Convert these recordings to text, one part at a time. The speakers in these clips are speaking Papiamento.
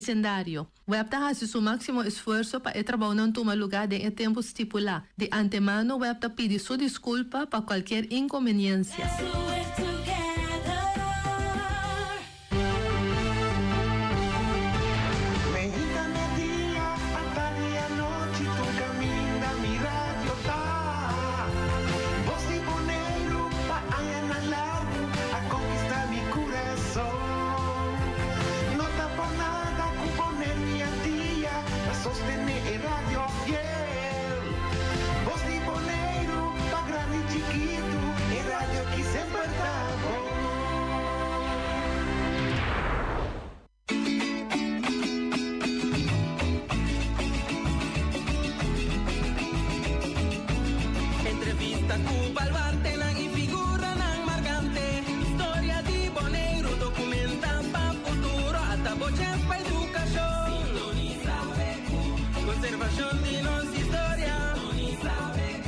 Bisendario. Web ta hasi su máksimo esfuerso pa e trabounan tuma lugá den e tempu stipulá. Di antemano web ta pidi su diskulpa pa kualkier inkonbeniensia. Meinta media, atardi anochi tur caminda mi radio ta. Bos di Boneiru pa añanan largu a conquista mi curason. No ta por nada cu Boneiru i Antia ta sostene e radio fiel. Bos di Boneiru pa grandi i chikitu e radio ki semper ta bon. Entrevista ku baluartenan i figuranan markante. Historia di Boneiru dokumentá pa futuro. Ata bo chèns pa edukashon. Sintonisa BQ. Konservashon di nos historia. Sintonisa BQ.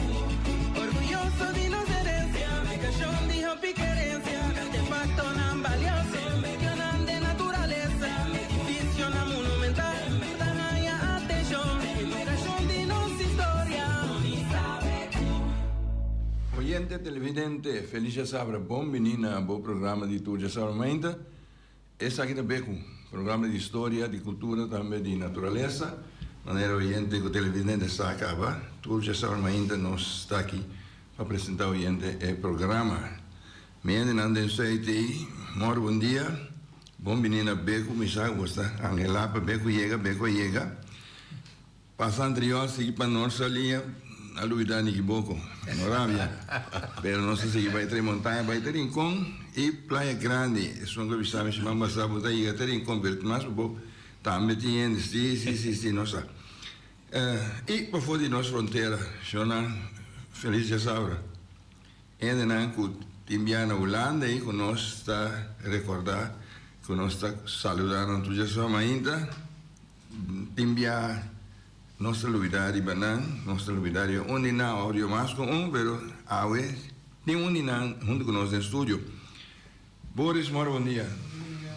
Orguyoso di nos herensia. Publikashon di hopi kerensia. Artefaktonan balioso. Medionan den naturalesa. Edifisionan monumental. Ta haña atenshon. Edukashon di nos historia. Oyente televidente, felis djasabra, bon bini na bo programa di Tur Djasabra Mainta. Esaki ta Beku, programa di historia, di kultura, tambe di naturalesa. Manera oyente ku televidente sa kaba, Tur Djasabra Mainta nos ta aki pa presenta oyente e programa. Mi hendenan den suite ei, mor bon dia, bon bini na Beku, mi sa ku bo sta anhelá pa Beku yega, Beku a yega. Pasa anterior sigui pa Noord Saliña a lubida Nikiboko, no rabia, pero nos a sigui bai Tres Montaña bai te Rincon y Playa Grandi, esun ku a bisa mi siman pasa bo ta yega te Rincon pero mas pa bo tambe tin hende, si si si si nos sa y pafo di nos frontera shownan felis djasabra hendenan ku tin bia na Hulanda y ku nos ta recorda ku nos ta saluda nan tur djasabra mainta. Tin bia nos ta lubida riba nan, nos ta lubida riba un di nan of riba mas ku un, pero awe tin un di nan huntu ku nos den studio. Boris Mora bon dia.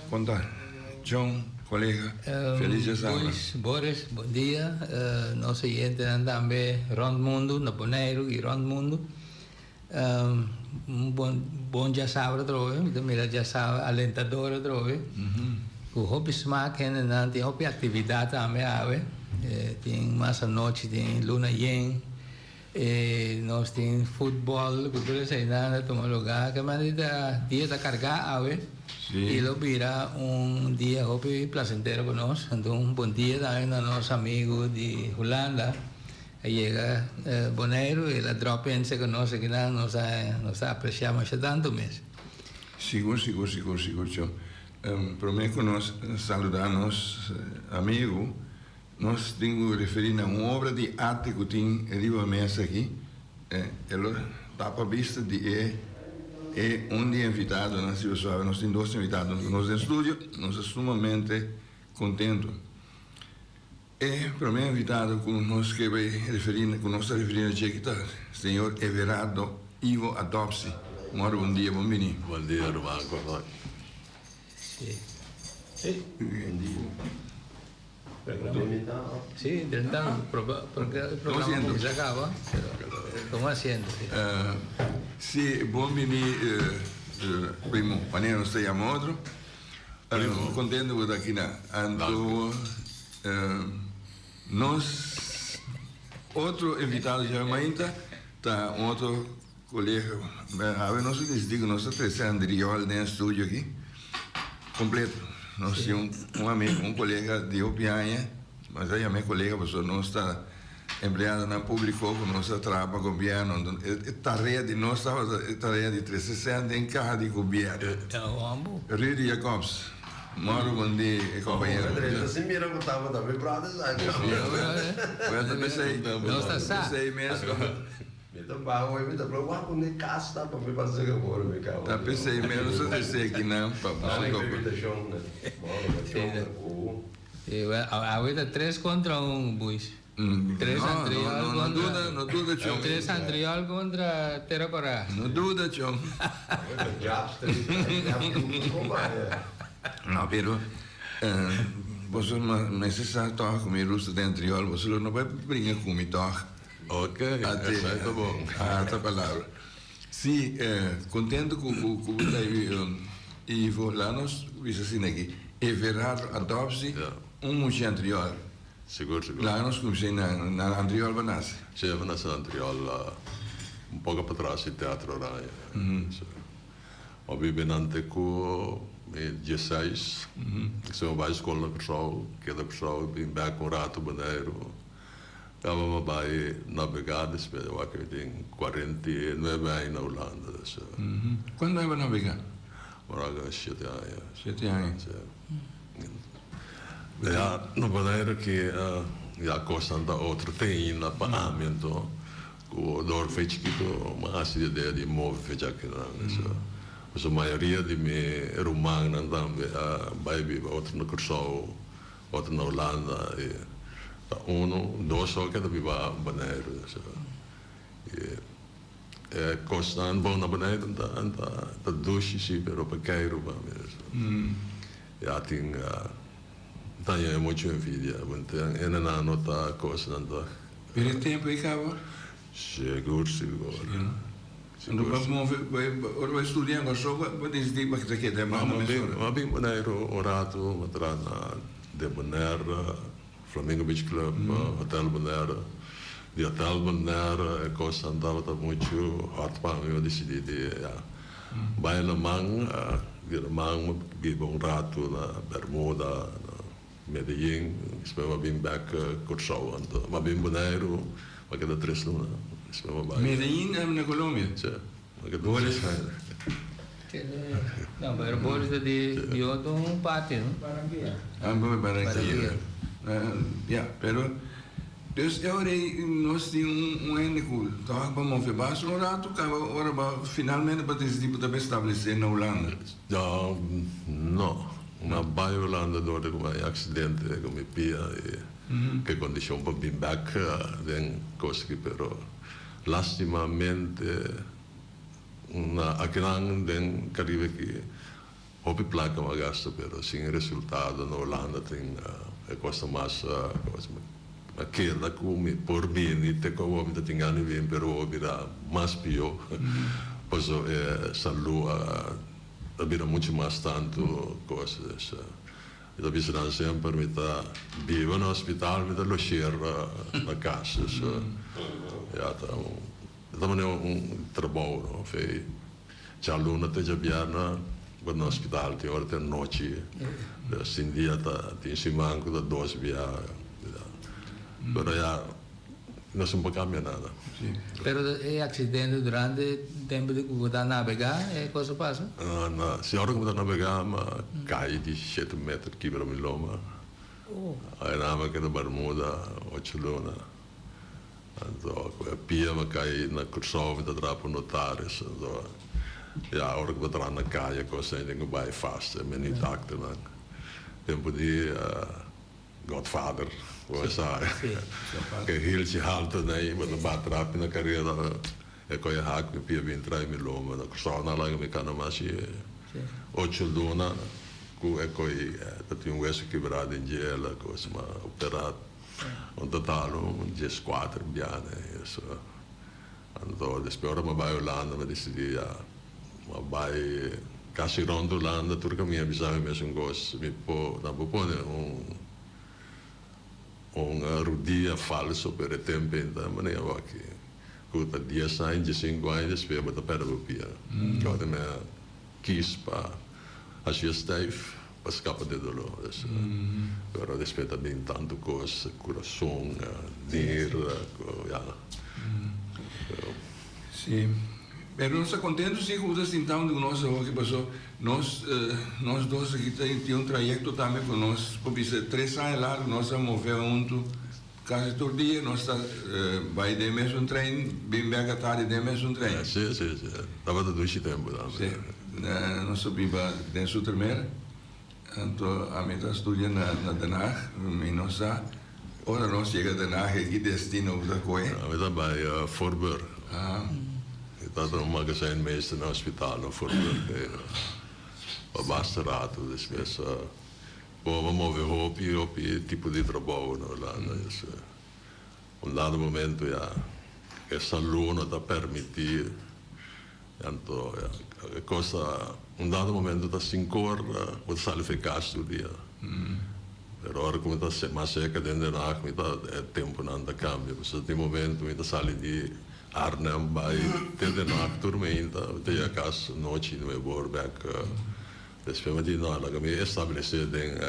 Kon ta? John, kolega, felis djasabra. Boris, Boris, bon dia. Nos oyentenan tambe rònt mundu, na Boneiru i rònt mundu. Un bon bon djasabra atrobe, mi ta mira djasabra alentador atrobe, ku hopi smak hendenan tin hopi aktividat tambe awe, tin mas anochi tin luna yen, nos tin futbòl ku tur eseinan ta tuma lugá, ke manera ta dia ta kargá awe i lo bira un dia hopi plasentero pa nos, anto un bon dia tambe na nos amigu di Hulanda. A yega Boneiru el a drop in seka nos akinan nos a nos ta aprecia masha tantu mes. Sigur sigur sigur sigur cho. Prome ku nos saluda nos amigu nos tin ku referi na un obra di arte ku tin riba mesa aki e lo tapa bista di e e un di e invitadonan si bo sabi nos tin dos invitado ku nos den studio nos ta sumamente kontentu. E promé invitado ku nos ke bai referí, ku nos ta referí na dje aki ta señor Everardo Ivo Adopsi. Mòrdu bon dia, bon bini. Bon dia ruman, kon Sí. Sí, intentando. Programa kuminsá kaba, pero tuma asiento. Sí, bon bini primo, manera nos ta yama otro. Primo. Contento cu ta aki na. Anto nos otro invitado djawe mainta ta un otro colega. Awe nos a dicidi cu nos ta trece Andriol den e studio aki completo. Nos tin un amigo, un colega di hopi aña. Nos ta yama e colega pasobra nos ta empleadonan publico cu nos ta traha pa gobierno. Enton e tarea di nos tabata e tarea di trece cent den caha di gobierno. Rudy Jacobs, moro bon di e compañero. Si mira cu tabata mi brother sa. Bueno ta pesey, Nos ta sa. pesey mes. Mi ta baha hoy mi ta proba wak un e cas ta pa mi pasa cu ora mi caba. Ta pesey mes nos ta trece akinan pa boso topa. Awe ta tres contra un boys. Tres Antriol No duda, no duda chon. Tres Antriol contra Tera Cora. No duda chon. No pero Boso mester sa tòg ku mi rusta den Antriol, boso lo no bai bringa ku mi tòg. Ok, esei ta bon. Ata palabra. Sí, kontentu ku ku bo ta ei, Ivo. Laga nos bisa asina aki, Everardo Adopsi, un mucha Antriol. Sigur, sigur. Laga nos kuminsá na na Antriol bo nase? Sí, mi nase na Antriol, un poko patras di Teatro Oranje. Sí. Mi a biba nan te ku mi dieseis. Despues mi bai skol na Kòrsou, keda Kòrsou, bin bèk un ratu Boneiru. Kaba mi a bai nabegá despues, awor mi tin 49 aña na Hulanda. Kuantu aña bo a nabegá? Ora shete aña. Shete aña. Sí. Ya na Boneiru ki ya kosnan ta otro te ainda pa ami anto ku dor fe chikitu mi a hasi di idea di move fecha akinan. Pasobra mayoria di mi rumannan tambe a bai biba otro na Kòrsou, otro na Hulanda i ta unu, dos so keda biba Boneiru. I e kosnan bon na Boneiru ta ta dushi si pero pa keiru pa mi. Ya tin ta haña muchu envidia want e nan no ta kosnan ta. Pero e tempu ei kaba? Sigur sigur. Anto bo move ora bo a studia na Kòrsou bo a disidí pa ta keda banda mesora? Mi a bin Boneiru un ratu mi a traha na De Bonaire, Flamingo Beach Club, Hotel Bonaire. Di Hotel Bonaire e kosnan tabata muchu hòt pa mi, mi a disidí di ya bai Laman. Di Laman mi biba un ratu na Bermuda, na Medellin, despues mi a bin bèk Kòrsou. Anto mi a bin Boneiru, mi a keda tres luna, despues mi a bai. Medellin na Colombia? Sí, mi a keda tres luna. No, pero Boris ta di di otro parti, no? Barranquilla. Ah, Barranquilla. Ya, pero dus e ora ei nos tin un un hende ku tabata pa move basta un ratu kaba ora bo finalmente bo disidí bo ta bai establesé na Hulanda. No, no. Mi a bai Hulanda dor di ku mi a aksidente ku mi pia i ke kondishon pa bin bèk den kos aki pero lastimamente Na akinan den Caribe aki hopi placa mi a gasta pero sin resultado. Na Hulanda tin e cosa mas a keda cu mi por bini te cu awor mi ta tin gana di bini pero awor a bira mas pio pasobra e salu a bira mucho mas tanto cos. Mi ta bisa nan semper mi ta biba na hospital mi ta logeer na cas. Ya ta un. E ta manera un trabou no fe djaluna te djabièrnè bo na hospital tin ora te anochi sin dia ta tin siman ku ta dos bia pero ya nos no por kambia nada. Pero e aksidente durante tempu di ku bo ta nabegá e kos a pasa? Na si ora ku mi ta nabegá mi a kai di shete meter kibra mi loma aynan mi a keda Bermuda ocho luna. Anto ku e pia mi kai na Kòrsou mi ta traha pa notaris anto ya ora ku bo traha na kaya kos ei tin ku bai fast e meni dakternan tempu di godfather bo sa ke hilchi haltu nei bo ta bat rapi na karera e koe hak mi pia bin trai mi lomba na Kòrsou nan laga mi kana mas di ocho luna ku e koe ta tin un wesu kibrá den dje el a kos ma opera. Un total un dieskuater biaha eso. Anto despues ora mi a bai Hulanda mi a disidí ya mi a bai kasi rònt Hulanda tur kaminda a bisa mi mesun kos mi por nan por pone un un rudia falso pero e tempo ei ta manera wak ku ta dies aña diesinku aña despues bo ta pèrdè bo pia. Ora mi a kis pa hasi e stijf. Pa scapa di dolor. Pero despues ta bin tanto cos, curason, nir, ya. Si. Pero nos ta contento si cu bo ta sinta hunto cu nos awo aki paso nos nos dos aki tin un trayecto tambe cu nos por bisa tres aña largo nos a move hunto casi tur dia nos ta bay den mesun trein bin bek atardi den mesun trein. Si si si tabata dushi tempo tambe. Si nos a biba den Zoetermeer anto ami ta studia na Den Haag mi no sa ora nos yega Den Haag e ki destino bo ta kohe. Ami ta bay Voorburg mi tabata un magazijnmeester na hospital na Voorburg pa basta rato despues. Bo a move hopi hopi tipo di trabou na Hulanda. Dus un dado momento ya e salú no ta permití anto ya e kos ta un dado momento ta sinkor bo ta sali for e kas tur dia. Pero ora ku mi ta mas serka den Den Haag mi ta e tempunan ta kambia pasobra tin momento mi ta sali di Arnhem bai te Den Haag tur meinta mi ta yega kas nochi nuebe or bek. Despues mi di no, laga mi establesé den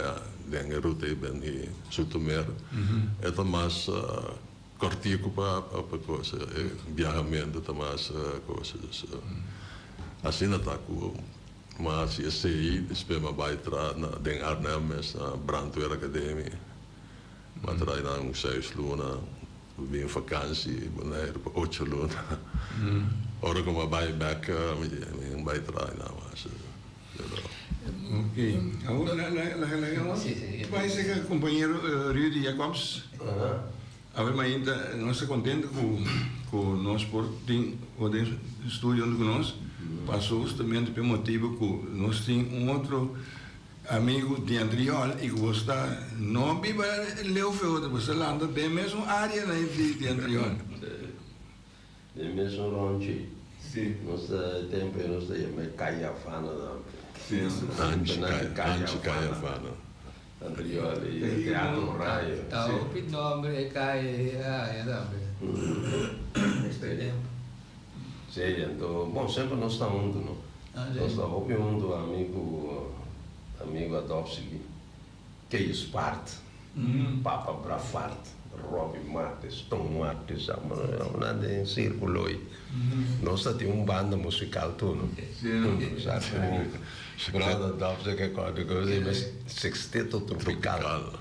den e ruta ei ben di Zoetermeer. E ta mas kòrtiku pa pa kos, e biahamentu ta mas kos. Dus asina ta ku mi a hasi esei, despues mi a bai traha na den Arnhem mes na Brandweer Academie. Mi a traha einan un seis luna, mi bin vakansi Boneiru pa ocho luna. Ora ku mi a bai bèk mi di mi bai traha einan mas. Ok, awor laga laga nos bai serka compañero Rudy Jacobs. Awe mainta nos ta contento cu cu nos por tin bo den studio hunto cu nos, paso hustamente p'e motibo cu nos tin un otro amigo di Antriol y cu bo sta no biba leu fe otro, bo sta lanta den mesun area na di Antriol. Den mesun ronchi. Sí. Nos ta e tempo ei nos ta yama e Cayafana tambe. Sí. Anchi Anchi Cayafana. Antriol y e Teatro Oranje. Ta hopi nomber e caye haya tambe. Sí. Sí, anto bon semper nos ta hunto no. Nos ta hopi hunto ami cu amigo Adopsy. Kees Bart, Papa Brafart, Robbie Martes, Ton Martes, nan den circulo ei. Nos ta tin un banda musical tur, no? Sa ku Brother Dobson ke kòrda ku nos yama Sexteto Tropical.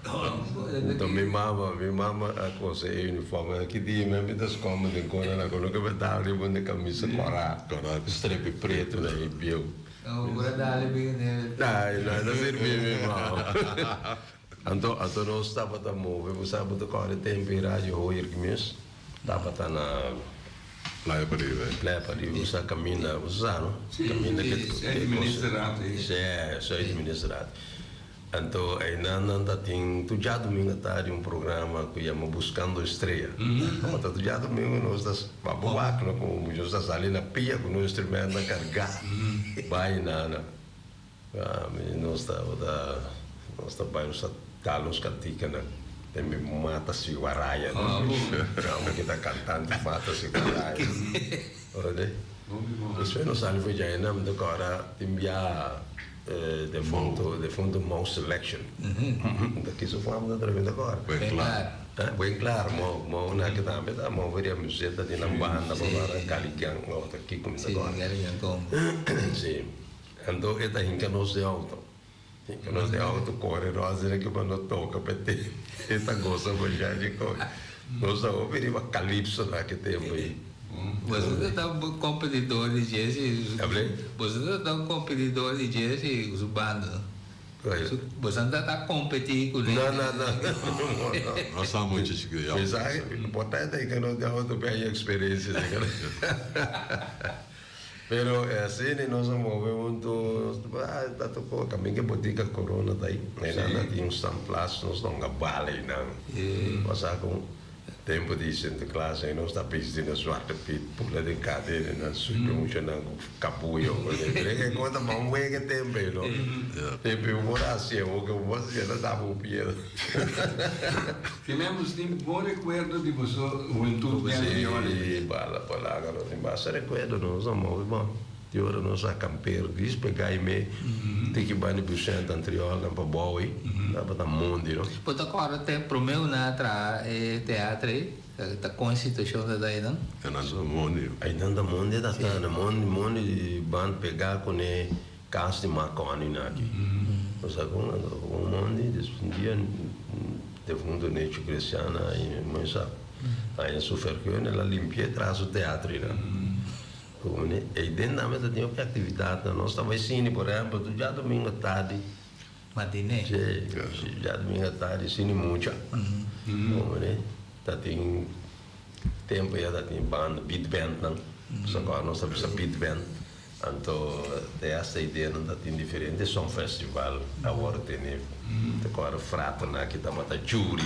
Nto mi mama, mi mama a kose e uniforme. Aki dia mi a bita skòmbe den kona nan ku no ke beta riba un kamisa kòrá, strepi pretu na e bieu. No, bo a dale bin ne. Ay, no, ta sirbi mi mao. Anto, anto nos tabata move, bo sa bo ta kòrda e tempu ei Radio Hoyer Gmus tabata na Playa Pariba. Playa Pariba, bo sa kaminda, bo sa no? Si, Kaminda ke si, Zuid Ministerraad ei. Si, Zuid Ministerraad. Anto einan nan ta tin tur djadumingu atardi un programa ku yama Buscando Estrella. Tabata tur djadumingu nos ta baba wak no komo mucha nos ta sali na pia ku nos instrumentnan kargá bai nana. Nos tabata nos ta bai nos ta dal nos kantikanan den mi mata siwaraya nos ki ta kantante mata siwaraya. Despues nos sali for djaina mi ta kòrda tin bia. Defunto, defunto Mo Selection. Ta kiso fama ta tremendo agora. Buen klaar. Buen klaar, Mo, Mo na ki tambe ta Mo veria museta di nan banda pa para Caligang o ta kiko mi ta Sí, kòrda. Caligang Combo. Sí. Anto e ta hinka nos den auto. Hinka nos den auto kore rònt asina ki pa no toka pa e e ta gosa masha dje kos. Nos ta hopi riba Calypso na ki tempo ei. Boso ta ta un competidor di Jesse. Able? Boso ta ta un competidor di Jesse cu su banda. Boso ta ta competi cu ne. No, no, no. No sa mucho chiquito ya. Mensahe importante y que nos deja otro pequeña experiencia. Pero asina nos a move hunto, ah, ta tocó, caminda que botica Corona ta ahí. Einan ta tin un standplaats, nos ta hunga bala einan. Pasa con Tempu di Sinterklaas ei nos ta bisti na Zwarte Piet, pula den kadena nan subi muchanan ku kabuyo. Mira ke kos ta ban wega e tempu ei no. Tempu ei bo por hasié bo ke bo por hasié ta daba bo pieda. Tenemos tin bon rekuerdo di boso hubentud den Antriole. Sí, bala palaga nos tin basta rekuerdo nos a move bon. Di ora nos a kamper gris pega i me tiki banda di Bucent Antriol nan pa bou ei tabata mondi no. Bo ta kòrda te promé ku nan a traha e teatro ei? Ta kon e situashon ta einan? Einan ta mondi. Einan ta mondi ta ta na mondi mondi di band pega ku ne kas di Marconi nan aki. Nos a kon anto kon mondi des un dia defunto Necho Creciana i mi sa haña su vergun el a limpia e traha su teatro einan. Pone ei den tambe ta tin hopi actividadnan. Nos ta bai cine por ehempel tur djadomingo atardi. Matiné. Sí, djadomingo atardi cine mucha. Pone ta tin tempo ya ta tin banda, beat bandnan. Pasobra nos ta bisa beat band. Anto te hasta idea nan ta tin diferente songfestival awor tene te kòrda fraternan aki tabata jury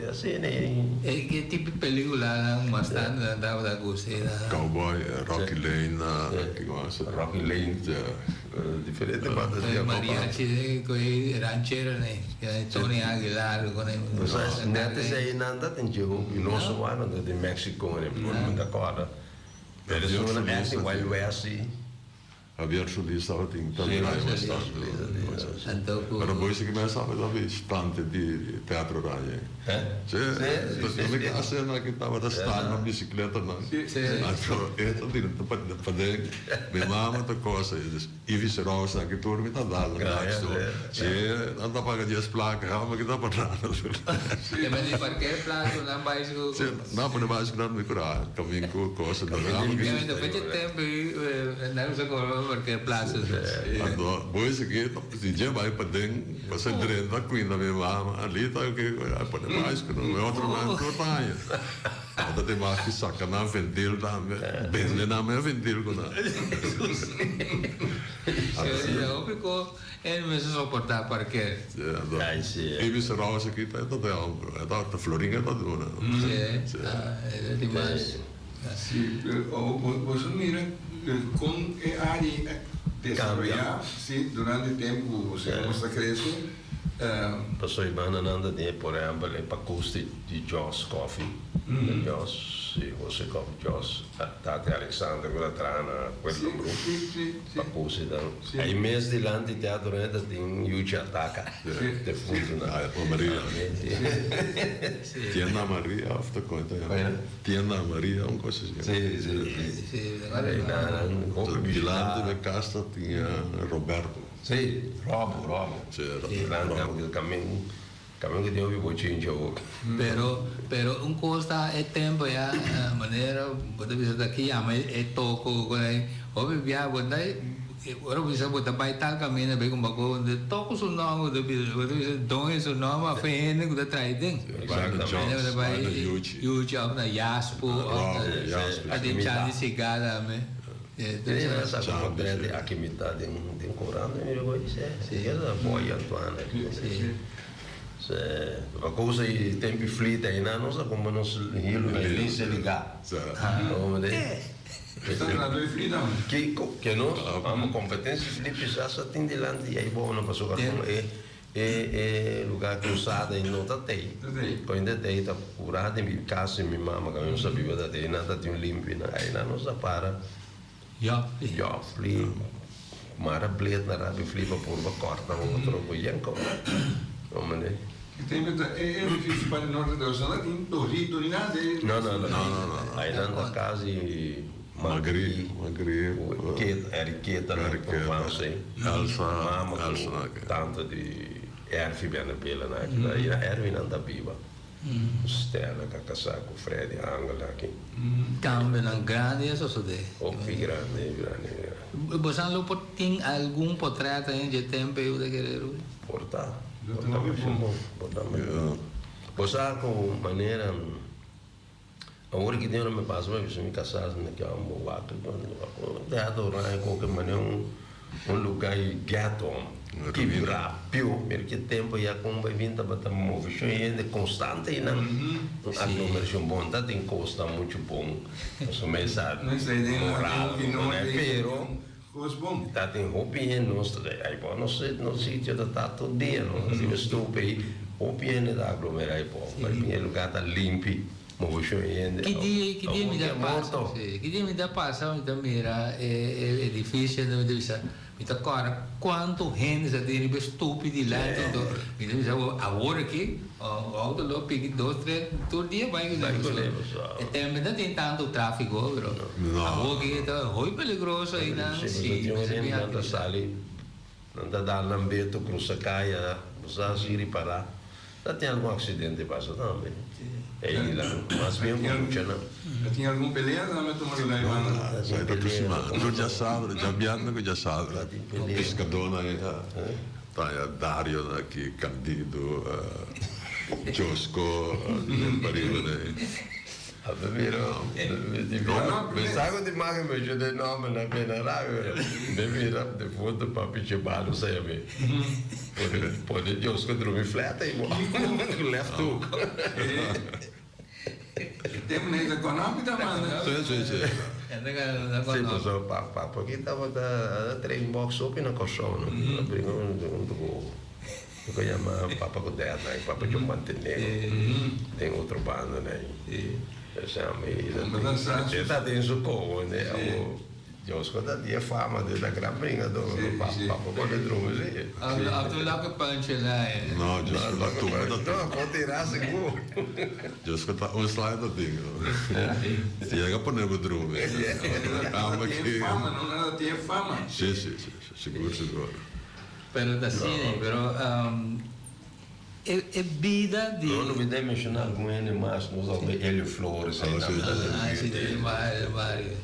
asina e. E ke tipo di peliculanan bastante nan tabata gusta e nan. Cowboy, Rocky Lane, kiko mas? Rocky Lane, diferente banda di E mariachi ku e rancheronan, Tony Aguilar ku nan. Net esei nan ta tin dje hopi nos a wak nan ta di Mexico mi ta kòrda. Pero Javier esun Solís acting Wild West si. Javier Solís tabatin tambe Javier rai Solís. bastante. Anto ku. Pero boy si ki men sabe tabi stante di Teatro Oranje. He? Si, Si, si, na mi si. casa nan ki tabata sta na bicicleta nan. Si. Anto e ta bira ta paden mi mama ta cosa e dus Ivis Rosa ki tur mi ta dal nan Gracias, so. si. Si, nan ta paga dies placa, hama ki ta pa nada. Te men di parkeerplaats ku nan bai su. Si, nan pone bai su nan mi kura kamin ku cosa nan hama ki. Te men fecha tempo nan usa komo parkeerplaats. Anto bo e sigui si dje bai paden bo sa drenta kuinda mi mama alita ke a pone bai su nan otro nan tur ta haña. Tabata tin mas ki saka nan ventil tambe, bende nan men ventil ku nan. Si, hopi ku e mester soportá parker. Si, anto Ibis Rouse aki ta e ta den homber, e ta Florin e ta duna. Si, e ta tin mas. Si, boso mira kon e área a desaroyá, si, durante tempu ku boso a krese. Pasobra e bandanan ta den, por ehempel, e pakus di Jos Coffee, Jos, si, Jose Coffee, Jos, Tati Alexander ku ta traha na Puerto Brug, pakus e dan. Ei mes dilanti Teatro Rey ta tin Yuchi Ataka, defuntu na. Maria. Tienda Maria of ta kon ta yama? Tienda Maria, un kos asina. Si, si, si. Einan hopi bishita. Dilanti di kas ta tin Roberto. Sí, robo, robo. Sí, robo. Camin, camin cu tin hopi bochincha ook. Pero, pero un cos ta e tempo ya, manera bo ta bisa ta ki yama e toko cu nan, hopi bia bo ta, ora bo bisa bo ta bay tal caminda bay cumba cu e toko su nomber, bo ta bisa, bo ta bisa doño su nomber of e hende cu ta trae den. Exactamente. Bo ta bay Yuchi of na Yaspo of na, a tin chan di cigar tambe. Esa como trende aki mi ta den den corant mi digo y se keda boy Antoine se pa cosa y tempi flita y nan nos a como nos hilo na lise liga como de Kiko ke nos amo competencia Felipe sa tin dilanti y ahí bo no pasobra como e E e lugar cruzada ei no ta tei. Coinda tei ta cura den mi cas di mi mama caminda nos a biba ta tei nan ta tin un limpi nan ei nan nos a para Jofli mara bled na rabi fli pa purba corta otro cu yen co hombre. Ki tempo ta e edificio pa di norte ta usa tin torito ni nada e. No no no ei nan ta casi Magri Magri Enriqueta na Provence Elsa mama cu tanta di Ervi bende bela na aki ta na Ervi nan ta biba Stella ca casa cu Freddy Angel aki. Cambionan grandi a sosode. Hopi grandi grandi grandi. Bosan lo por tin algun potret ain dje tempo ei bo ta kere Rudy? Por ta por ta masha bon por ta masha bon. Bo sa cu manera. Awor ki den mi pasa mi bisa mi kasá mi ke amo wak Teatro Oranje koke manera un un luga i ghetto kibra pio mira ki tempo ya kon bai bin tabata moveshon hende konstante einan un aglomerashon bon ta tin kosnan muchu bon pasobra mi sa moral pero ta tin hopi hende nos ai bo nos sitio ta ta tur dia no riba stoep ei hopi hende ta aglomera ai bo bai bin e luga ta limpi moveshon hende Ki dia ki dia mi ta pasa ki dia mi ta pasa mi ta mira e edificio mi ta bisa mi ta kòrda kuantu hende sa tin riba e stoep dilanti anto mi ta bisa awor aki auto lo piki dos tres tur dia bai ku e tempo no tin tantu trafiko pero awor aki ta hopi peligroso einan si mester bin Nan ta sali nan ta dal nan beto krusa kaya bo sa si ripara ta tin algun aksidente pasa tambe ei lan mas bien ku muchanan. Ta tin algun pelea tambe tuma luga ei banda? Bai ta tur siman tur djasabra djabièrnè ku djasabra piskadónan ei ta Taya Dario na aki, Candido, Josco, den pariba na ei. A mira, pensava di maga me je de nome na pena rabia. Me mira de foto papi che balo sa me. Pone pone Dios ko drumi flat ay mo. Left hook. Tempo nee ta konopi ta manda. Si, si, si. Si, paso pa pa porque tabata train box hopi na Kòrsou no. Bringa huntu ku ku yama Papa ku Dad nan, Papa John Mantenero den otro banda nan. E ta den su koho ne awo Dios ku ta di e fama di ta gran bringador Papa ku de drumi si. Ato loke punch el a e. No, Dios ku ta tumba ta tin. No, por tira sigur. Dios ku ta un slide ta tin. Si yega pone bo drumi. Aba ki. Fama, no nada tin e fama. Si, si, si, sigur, sigur. Pero ta asina, pero E e bida di. No lo bida menciona algun hende mas, nos a obi Elio Flores ei tambe ta den Ah, si, buurt. Mario, Mario.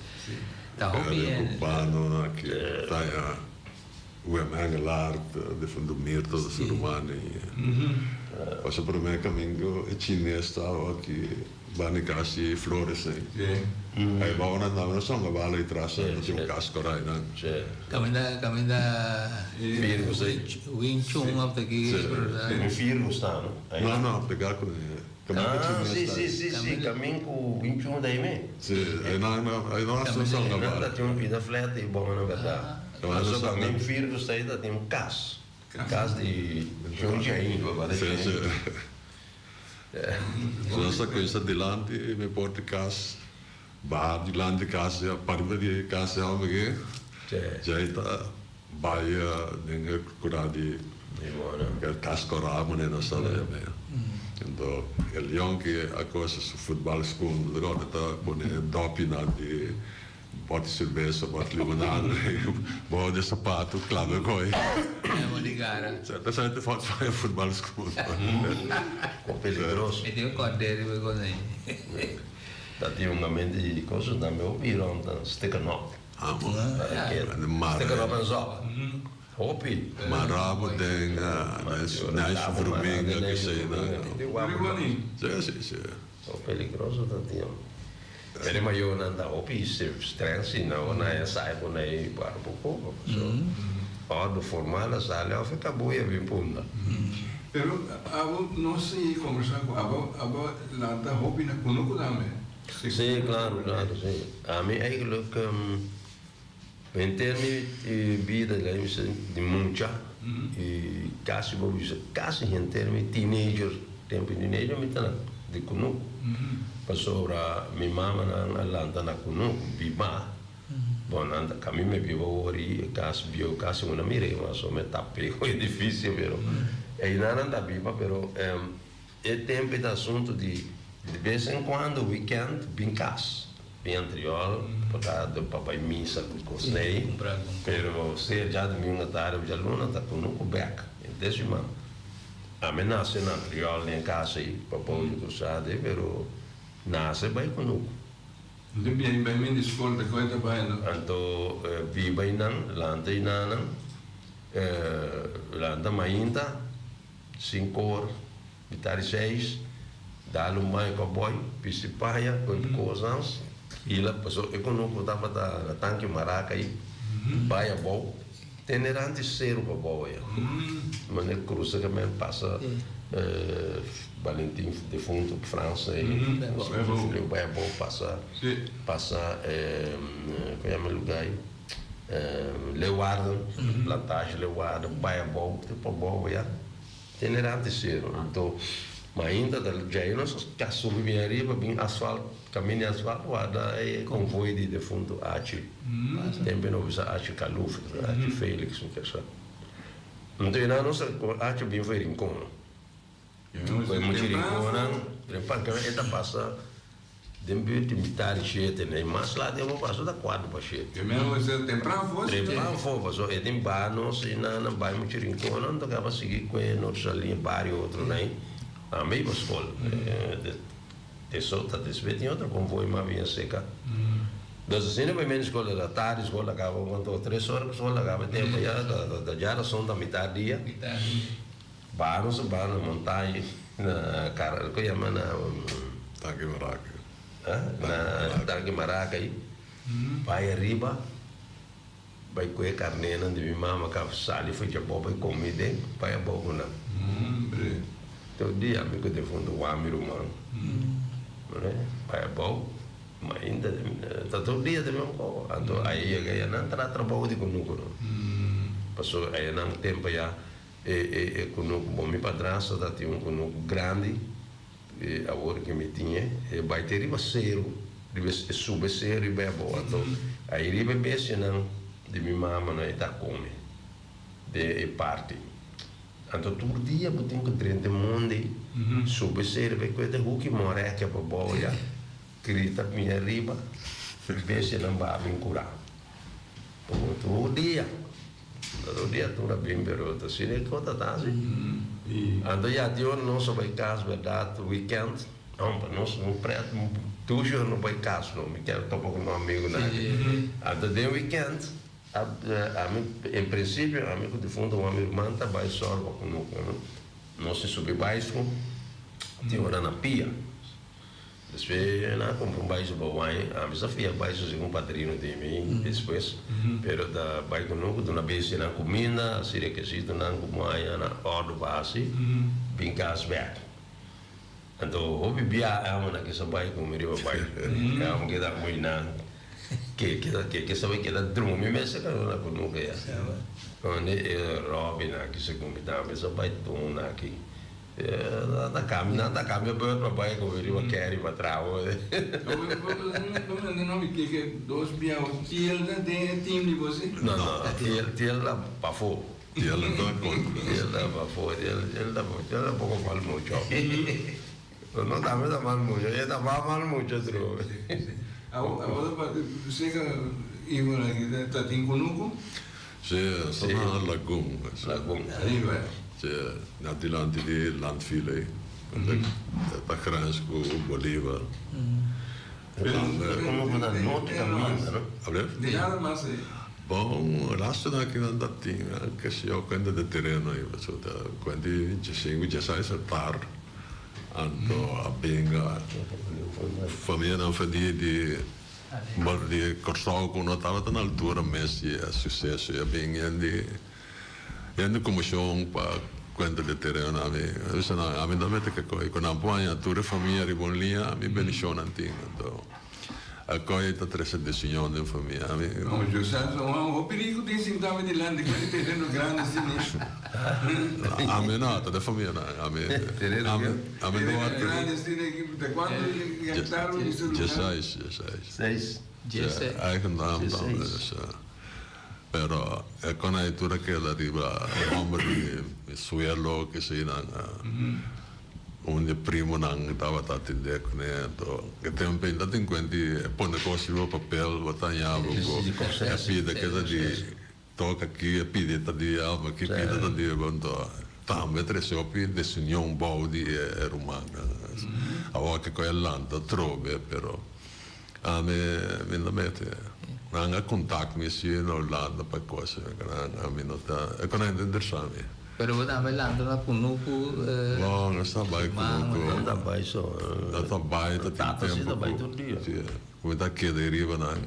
Ta hopi hende. Cubano aki ta ya Wim Engelhard, de van de Meer todo su ruman ei. Pasobra prome camingo e chines taba aki. Bani kasi flores ei. Ei bou nan tambe no songa bala ei tras no tin un kas kora ei nan. Caminda caminda Virus ei. Wing Chun of ta ki Un virus ta no? No no aplica ku ne. Caminda Ah chines si ta si ei. si si camin ku Wing Chun ta ei me. Si ei nan ei no hasta songa Nan ta bala. tin un pida flat ei bou nan berdad. Paso camin virus ta ei ta tin un kas. Kas di Chun Jian Yi. Si si. Nos a cuminsa dilanti mi porta di cas, baha dilanti di cas ya pariba di cas ya homber ke djai ta bay den e cura di cas cora manera nos ta yama. Enton e leon ke a cosa su futbal schoen ta pone dopinan di Bòt serbesa, bòt limonada, bòt e sapato, klaba koi. Memo di gara. Sa ta fòt faya futbal school. Kon peligroso. Mi tin un kòrde riba e kos ei. Ta tin un ambiente di koso tambe hopi rònt ta stikken op. Ah bon. Stikken op en zòp. Hopi. Marabo den Nijs Vruminga kesei nan. Si si si. Kon peligroso ta tin. Pero e mayornan ta hopi streng si nan ora nan a sa ku nan e para por koba pasobra ordo formal a sali of e kabuya bin punda. Pero abo no sigui kombersá ku abo, abo lanta hopi na kunuku tambe. Sí, claro, claro, sí. Ami eigenlijk henter mi bida di mucha y casi bo bisa casi henter mi teenager, tempo di teenager mi ta na di kunuku pasobra mi mamanan a lanta na kunuku biba, bon nan ta kami mi biba awor y e cas bieu casi una mira mas o mi ta pego edificio pero eynan nan ta biba pero E tempu e ta asuntu di di bes en kuando wikènt bin kas, bin anterior por ta pa bai misa ku kosnei, pero sea djadumingu atardi of djaluna ta kunuku bèk. E desiman ami nase na anterior den kas ei pa bou di krusada ei pero nase bai kunuku. Anto bien bai mi di skol ta koe ta bai no. Anto biba einan, lanta einanan, lanta mainta. Sinku or, mitar di seis, dal un baño kòbòi, bisti paña, koe kosnan, hila, pasobra e kunuku tabata na tanki Maraka ei, bai abou, tene rant di seru pa abou aya. Manera krusa kamen pasa Valentin defuntu Frans ei, bai abou pasa, pasa, kon yama e luga ei? Leeuwarden, plantage Leeuwarden, bai abou, te pa abou ya, tene rant seru. Anto mainta ta djei nos a subi bien ariba bin asfalt, kamin di asfalt warda e konvoi di defuntu Achi. Tempu no bisa Achi Kaluf, Achi Felix mi kesa. Anto e nan nos Achi bin for Rincon. Koe mucha Rinconnan, e ta pasa. Den buurt di mitar di shete, na e mas laat e bo paso ta kuarto pa shete. Te mero mester tempran for si. Tempran for, paso e tin bar nos i nan a bai mucha rinconnan, ta kaba sigui kue nos sali e bario otro nai, tambe iba skol. Eso ta despues tin otro konvoi mas bien seka. Dus asina bai mende skol ta tardi, skol a kaba kuanto tres ora ku skol a kaba e tempo ya ta djarason ta mitar dia. Baha nos a baha na montaña na kara ku yama na. Tanki Maraka. Na Tanki Maraca ei, bai ariba, bai ku e karnénan di mi mama ku a sali for djabou bai kome den, bai abou ku nan. Tur dia mi ku defuntu Juan mi ruman, bai abou, ma ainda ta tur dia ta bin koko. Anto a yega ya nan traha trabou di kunuku no, pasobra ayanan tempu ya e kunuku, bon mi padrastro ta tin un kunuku grandi. E awor ke mi tin e, e bai te riba seru, riba e subi e seru i bai abou. Anto ai riba e bestianan di mi mamanan e ta kome den e parti. Anto tur dia bo tin ku drenta e mondi, subi e seru bai kue te huki morèkia pa bou ya, grita mi ariba, e bestianan baha bin kurá. Tur dia. Tur dia tur a bin pero ta asina e kos ta ta asi. Anto ya di ora nos a bai kas bèrdat weekend homber nos no pret dushi ora no bai kas no mi kier topa ku no amigunan aki. Anto den weekend ami en prinsipio ami ku difunto Juan mi ruman ta bai sòru pa kunuku nos a subi baisku tin ora na pia. Despues nan a cumpra un baiso pa wine, ami sa fia baiso segun padrino di mi despues, pero ta bai cu nos cu duna besti nan cuminda, haci requisito nan cu muaña nan ordo pa haci, bin cas bek. Anto hopi bia e amo nan kisa bai cu mi riba bai, e amo keda muy nan ke keda ke kisa bai keda drumi mes e na cunucu ya. Donde e Robby nan kisa cu mi tambe sa bai tuna aki. Nan ta cambia, nan ta cambia beurt pa bai cu riba carry pa traha. Dos bia o Tiel ta den e team di boso? No, no, Tiel, Tiel ta pafó. Tiel ta contra. Tiel ta pafó, Tiel, Tiel ta, Tiel tampoco mal mucho. No tambe ta mal mucho, e ta mas mal mucho tru. Awor, awor pa seca Igor aki ta tin cunucu? Si, ta na Lagun. Lagun. Ariba. Si, na dilanti di landfill ei. Ta grens ku Bolivar. Como na norte caminda, no? Alblieft? Di nada mas ei. Bon, laatste nan ki nan ta tin, ke si yo kuenta de tereno ei, pasobra ta kuenta di diesinku, dieseis hektar. Anto a binga famianan fadí di di Kòrsou ku no tabata na altura mes di e suseso i a bin yen di yen di komoshon pa kuenta di tereno. Ami a bisa nan, ami no mete ke koi ku nan por haña tur e famia riba un liña, mi bendishonnan tin. Anto a koi ta trese desunion den famia. Ami. No, yo sa so un hopi rico tin sintá mi dilanti cu e tereno grandi así ni. Ami no, ta de famia nan. Ami, Tereno ami, ke? ami no Tereno a. grandi así ni ta cuanto hectare un su lugar? Dieseis, dieseis. Seis. Dieseis. Eigen naam dan Dieseis. dus. Pero e con a tur a keda riba e homber di mi suelo kesey nan. Un di e primonan tabata atendé kuné, anto e tempu ainda tin kuenti e pone kos riba papel, bo ta haña bo ku e pida keda di toka aki, e pidi ta di alma aki, pida ta di anto tambe trese hopi desunion bou di e rumannan. Awor ke koe a lanta atrobe, pero ami mi no mete. Nan a kontak mi si na Hulanda pa e kos, ami no ta, e kon a interesá mi. Pero bo tambe lanta na kunuku. No, nos ta bai kunuku. Nan ta bai so. Nan ta bai, ta tin Tata si tempu ta bai ku tur dia. Si, ku mi ta keda e riba nan.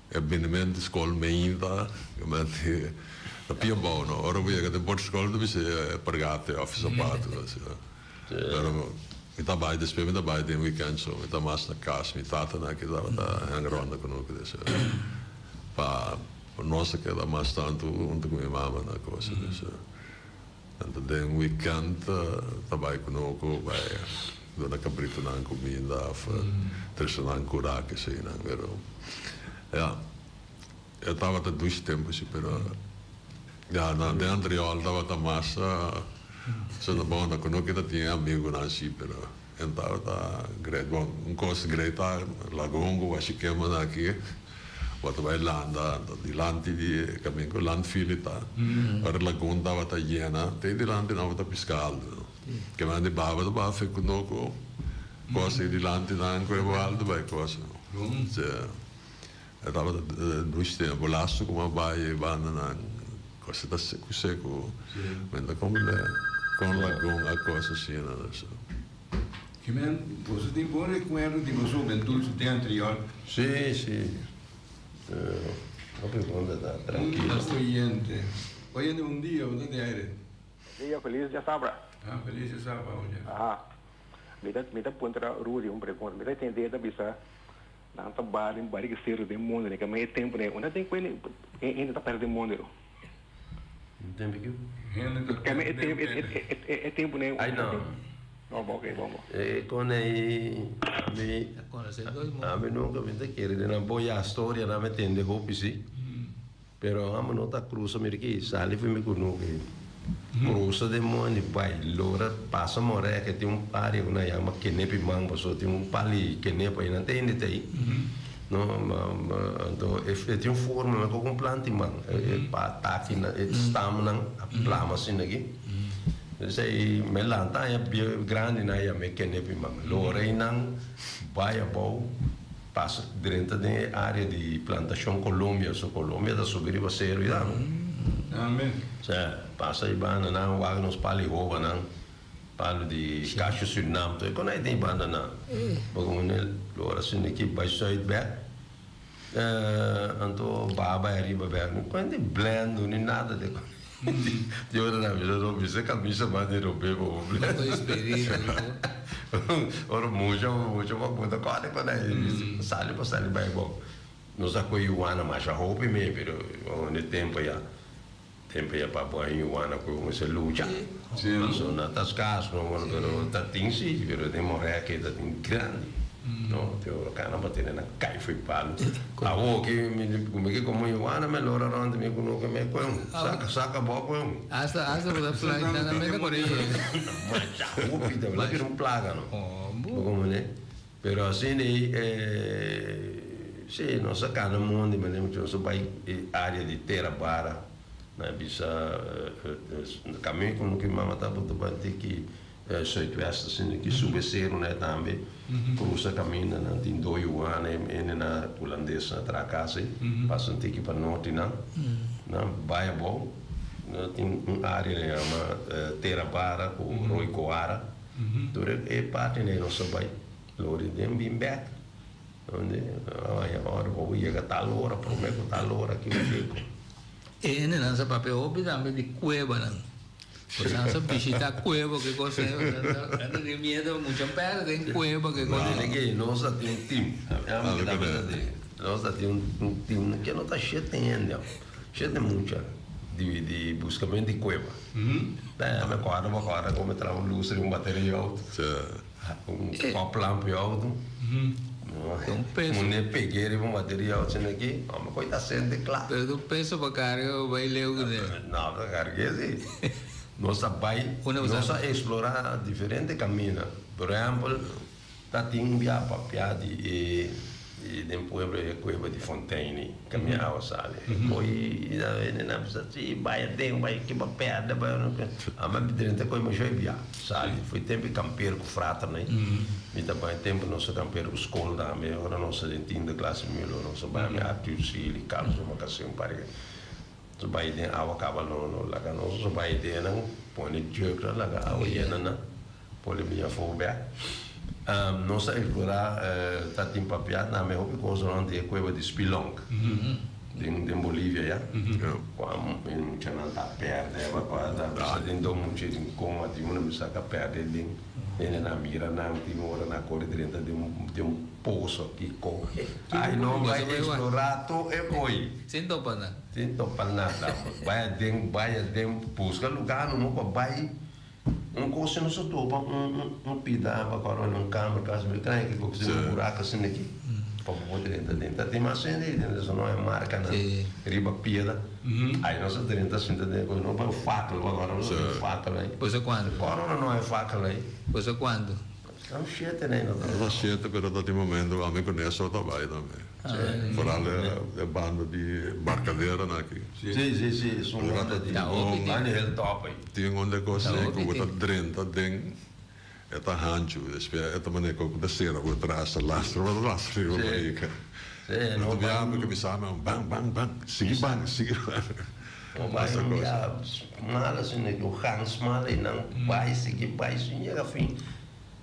E binimento di skol meinta, menti ta pia bou no. Ora bo yega den por skol ta bisa e pargate of sapato asina. Pero mi ta bai despues mi ta bai den weekend so mi ta mas na kas. Mi tatanan aki tabata hang ronda kunuku despues. Pa nos a keda mas tantu huntu ku mi mama na cosa dus. Anto den weekend ta bai kunuku bai duna kabritonan kuminda of trese nan kura keseinan pero ya e tabata dushi tempu si pero ya na den Antriol tabata mas asina bon na kunuku ta tin e amigunan si pero en tabata great bon un kos great ta lagun ku washikema na aki. Bo ta bai landa anto dilanti di e kamin ku landfili ta. Ora e lagun tabata yena te dilanti nan bo ta piska aldu. Ke nan di baba ta baha fe ku no ku kos ei dilanti nan ku e bo aldu bai kos. E tabata dushi tempu. Lastu ku mi a bai e banda nan kos ta seku seku. Mi no ta komprende kon lagun a kos asina. Ke men, boso tin bon rekuerdo di boso hubentut su den anterior? Sí, sí. Hopi bon ta ta, trankilo. Un oyente. Oyente, bon dia, bo ta den aire. Bon dia, felis djasabra. Ah, felis djasabra, oye. Aha. Mi ta, mi ta puntra Rudy un pregunta. Mi ta tende e ta bisa nan ta bar den bari ki seru den mondi ne, keme e tempu ne, unda tin ku hende ta perde den mondi ro? Un tempu ki? Hende ta Keme e perde tempu, den e, e, e tempu ne, Ai unda no. tin? Oh, bo, oké, bon, bon. E kon ei mi, Ta konosé dos mondi. ami nunka mi ta kere den nan bon ya storia nan mi tende hopi si. Pero amo no ta cruza mira ki sali fu mi cunuki cruza den mondi bai lora pasa Moreke tin un area cu nan yama Kenepi Man pasobra tin un pali kenepa y nan ta hende ta ahi no anto e tin un forma nan cu un planti man e pa taki nan e stam nan a plama asina aki esey mi lanta aña grandi nan yama e Kenepi Man lora y nan bai abou. Pasa drenta den e area di plantacion Colombia, so Colombia ta subi riba cero y dame. Amen. Sa, pasa y banda nan wak nos palo y hoba nan, palo di casho Surinam to e con ay den y banda nan. Bo como ne lo ora sin equip bay zuid bek, anto baha bay ariba bek, no con di blendo ni nada de con. Di ora nan bisa no bisa camisa mas di robe pa bo blendo. Ora mucha mucha bo punta kòne kon ei sali pa sali bai bo. Nos a kohe yuana masha hopi me pero e tempo ya tempo ya pa bo haña yuana ku kuminsá lucha. So no ta skas no pero ta tin si pero den morèke ta tin grandi. No te ora kana pa tene nan kai fo'i palu. Awo ki mi mi ke komo yuana me lora rond mi ku no ke me kue un saka saka bo kue un. Hasta hasta bo ta fly nan a mete por ei. Masha hopi ta bira bira un plaga no. Bo komprende? Pero asina ei si nos a kana mondi manera mi nos a bai e area di Tera Bara nan a bisa kaminda ku mi mama tabata bai tiki Zuidwest asina ki sube seru na e tambe cruza caminda nan tin do yuana e hende na hulandes na traha casa ei pasa un tiki pa norte nan nan bai abou nan tin un area nan yama Tera Bara cu Rooi Koara tur e parti nan nos a bai lori den bin bek donde ora bo yega tal ora prome cu tal ora ki un kiko. E hendenan sa papia hopi tambe di cuebanan. Pues nan sa bishita cueva ke cos ei, nan ta tin miedo mucha perde den cueva ke cos ei. Ke nos ta tin un team, nos ta tin un team ke no ta shete hende, shete mucha di di buscamento di cueva. Mi acorda mi acorda como mi traha un luz riba un bateria auto, un koplamp di auto, un pege riba un bateria auto asina aki, mi coy ta sende cla. Pero ta un peso pa carga bo bay leu cu ne. No, ta cargue si. Nos a bay, nos a explora diferente camina. Por ehempel, ta tin un bia papia di e den pueblo e cueva di Fonteini, camina awa sali. Coy nan bisa si bay aden, bay kiba perde, bay. Ami a drenta coy masho e bia sali. Foi tempo e camper cu fraternan. Mi ta bay tempo nos a camper cu scol tambe, ora nos a den tiende clase milo nos a bay ami Arthur Sealy, Carlos Omakase un par di. Nos a bay den awa caba no no laga nos a bay den nan pone jug nan laga awa yena nan pone biña fogo bek. Nos a explora ta tin papia tambe hopi cos rond di e cueva di Spelonk den den Bolivia ya cua e muchanan ta perde cua ta bisa den dos mucha den coma tin uno bisa ta perde den hende nan mira nan tin ora nan core drenta den un den un pozo kico ay no bay explora tur e coy. Sin topa nada. Sin topa nada bay aden bay aden busca lugar nomo pa bay. Un kos si nos a topa un un pida pa kòrda na un kamer kasi mi trae ki kos un buraku asina aki pa bo por drenta den ta tin mas hende den eso no e markanan riba piedra ai nos a drenta sinta den kos no por fakel bo kòrda nos a tin fakel ai Boso kuantu? kòrda ora no hay fakel ai. Boso kuantu? Nan shete nei no ta. Nan shete pero ta tin momento ami ku Nestor ta bai tambe. Foral e banda di Barcaderanan aki. Si si si esun banda di banda di hilltop ei. Tin un de kos ei ku bo ta drenta den e ta hanchu despues e ta manera ku ta sera bo tras ta lastra bo ta lastra riba barika. Pero ta biaha mi kuminsá mi bang bang bang sigui bang sigui bang. Bo bai un bia smal asina ku gang smal ei nan bai sigui bai sin yega fin.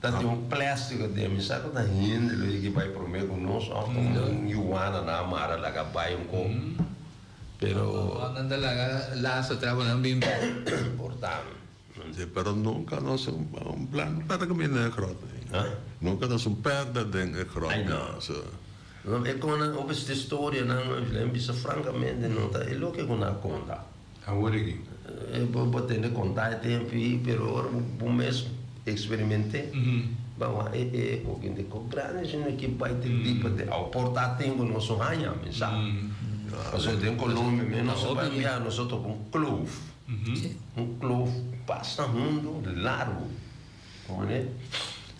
Ta tin un plastic aden, mi sa ku ta hende lo yega bai prome ku nos of ta un yuana nan a mara laga bai un ko. Pero. Of nan ta laga lazo tra bo nan bin bek. Por ta. Si, pero nunka nos un plan perde kaminda den e grot. Nunka nos un perde den e grot. Ai no. No, e konan hopi esta historianan, mi bisa frankamente no ta e loke ku nan a konta. Awor aki. Bo bo tende konta e tempu ei, pero ora bo bo mes eksperiment'é, bo a wak e e koki di kok grandi asina ki bai te dipa te awo por ta tin ku nos no haña, mi sa. Pasobra den Colombia mes nos a bai biaha nos a topa un kloof, un kloof basta hundu, largu. Pone